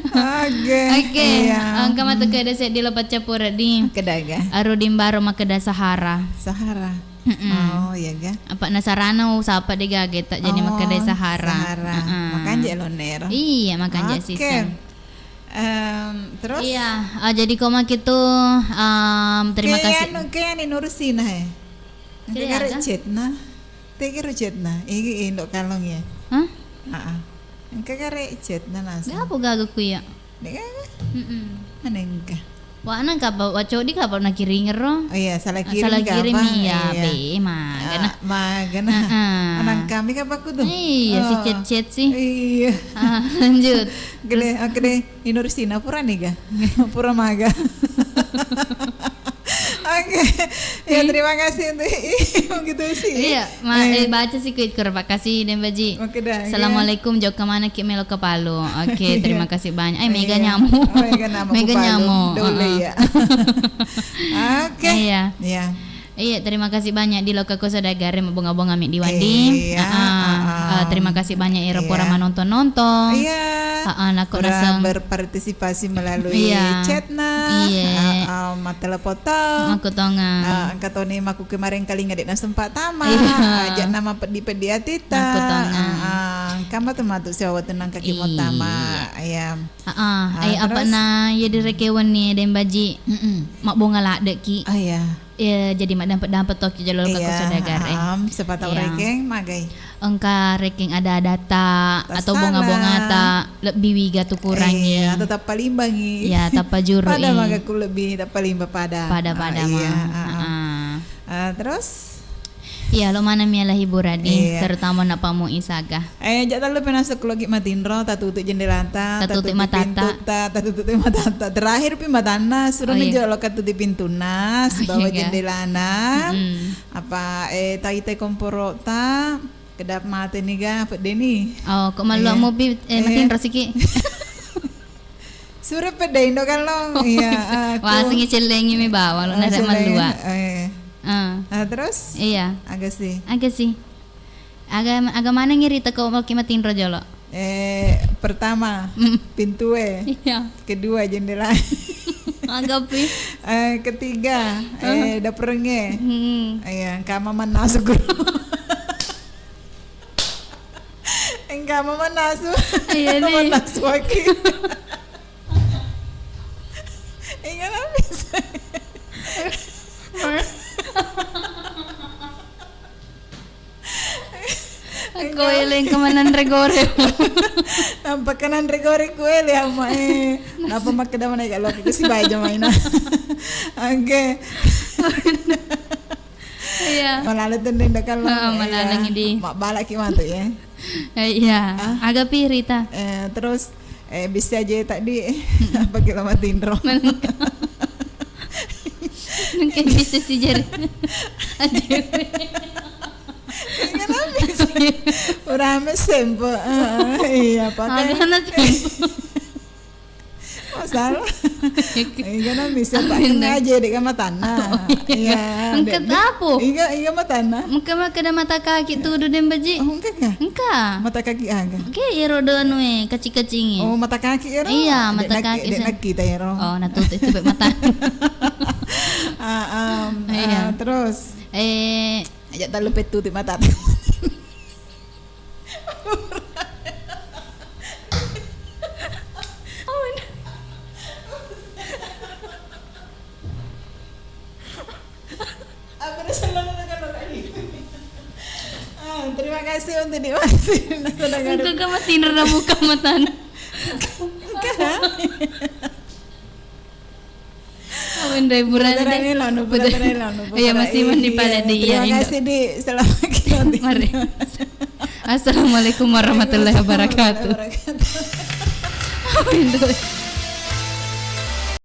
Oke. Oke, iya. Engka matu keda seddi lo paccappura di. Kedaga. Aro dimbaro makkeda Sahara. Sahara. Mm-mm. Oh, iya ga. Apa nasarana usapa de gaga tak jadi makkeda Sahara. Oh, Sahara. Heeh. Makanja lo nero. Iya, makanja. Oke. Siseng. Em, terus? Iya, ah, jadi ko maki tu, em, terima kasih. Ke anu, ke anu nurusi nah, eh. Engka gare chat na. Tegi ro chat na. Igi Indo Kalong ya. Hah? Heeh. Engka gare chat na langsung. Gapo gaga ku ya? Dek gaga? Mm-mm. Mana engka? Wa nang kapa, wa codi kapa na kiring ro? Oh iya, salah kirim. Salah kirim kapa? Iya, iya. Be, magana. Ah, magana. Heeh. Anang kami kapa ku tu? Iya, si chat-chat sih. Iya. Ah, lanjut. Gede, terus? Oke deh. Inur Sina pura nih ga? Pura maga. Oke. Ya, terima kasih untuk begitu sih. Iya, ma-, eh, baca sih, kuit kurang. Makasih, Dembaji. Oke dah, iya. Assalamualaikum, jokka mana ki melo ke Palu. Oke, iya. Terima kasih banyak. Eh, mega nyamuk. Oh, mega nyamuk. Mega nyamuk. Dole ya. Oke. Iya. Iya. Iya, terima kasih banyak di lokako saudagare, mabonga-bonga mi di wandi. Iya, heeh. Eh, terima kasih banyak iro pura manonton-nonton. Iya. Heeh, nako pura naseng berpartisipasi melalui chat na. Iya. Heeh, mattelepon to. Makkutonga. Eh, engka toni makku kemarin kali nggak ada sempat tama. Iya. Aja nama peddi-peddi atita. Makkutonga. Heeh, engka matu-matu siawa tenang kaki mau tama. Iya. Iya. Heeh, eh, apa terus? Na, iya direkewan nih, Dembaji. Mm-mm. Mabbonga ladde ki. Ah, iya. Iya, jadi maddampet-dampet tokki jolo lokako saudagare. Iya, heeh, siapa tahu rekeng magai. Engka rekeng ada-adata atau bonga-bongata lebbi wiga tu kurangi. Iya, atau tappa limbangi. Iya, tappa juru. Pada maga ku lebbi tappa limba pada. Pada-pada. Ah, iya, ma. Heeh. Ah, terus? Iya, lo maneng mi ala hiburan di, terutama nappammui saga. Eh, ja tallu penasek logi matinro, tatutu jendelata, tatutu matata, pintuta, tatutu matata. Terakhir pi matanna, suruh jolo katutu pintunna, sibawa jendelana. Apa, eh, taitai komporota, kedap mate niga, pedde ni. Oh, kok malu mopi, eh, matinro siki. Sure pedde Indo Kalong. Iya, aku. Wasengi cellengi mi bawang, lo nasa mallua. Eh. Ah, terus? Iya. Aga sih. Aga sih. Aga, aga manengi rita ko maki matinro jolo? Eh, pertama, pintue. Iya. Kedua, jendela. Aga pi? Eh, ketiga, eh, daperenge. Hmm. Iya, kama manasuk. Engka mama nasu. Iya, nih. Mama nasu aki. Ingat habis. Ko eleng kemenan regore. Nampak kenan regore ku ele ama, eh. Napa makkeda mana ya, kalau aku si baja maina. Oke. Iya. Malala tendeng dah kalau. Heeh, malala di. Mak balak ki matu ya. Eh, iya. Ah? Aga pi Rita. Eh, terus, Eh, bisa aja tadi pakai lama tinro. Nengka bisa si jari. Aduh. Iya, kenapa sih? Urame sempo. Heeh, iya, pakai. Agana sempo. Masalah. Iya, kenapa bisa? Pak, aja dek sama tanah. Oh, iya. Iya, engka dek, dek. Apa? Iya, iya, sama tanah. Engka mah kena mata kaki tuh, udah dem baji. Oh, engka kah? Engka. Mata kaki aga? Oke, ya rodo anu eh, kacing-kacingi. Oh, mata kaki ya, ro? Iya, dek mata kaki, dek sih. Nakki ta ya, ro? Oh, nah tuh, itu baik mata. Ah, em, iya. Ah, terus? Eh, aja tak lupa tutup mata. Apa dah salah nak kalau tadi? Ah, terima kasih untuk Dik Masih. Engka ga matinro na muka matana. Engka. Awen dai burane deh. Putarane lalu, putarane lalu, iya, masih mandi pale di. Iya, terima kasih, Dik. Selamat kembali. Mari. Assalamualaikum warahmatullahi wabarakatuh. Awen dai.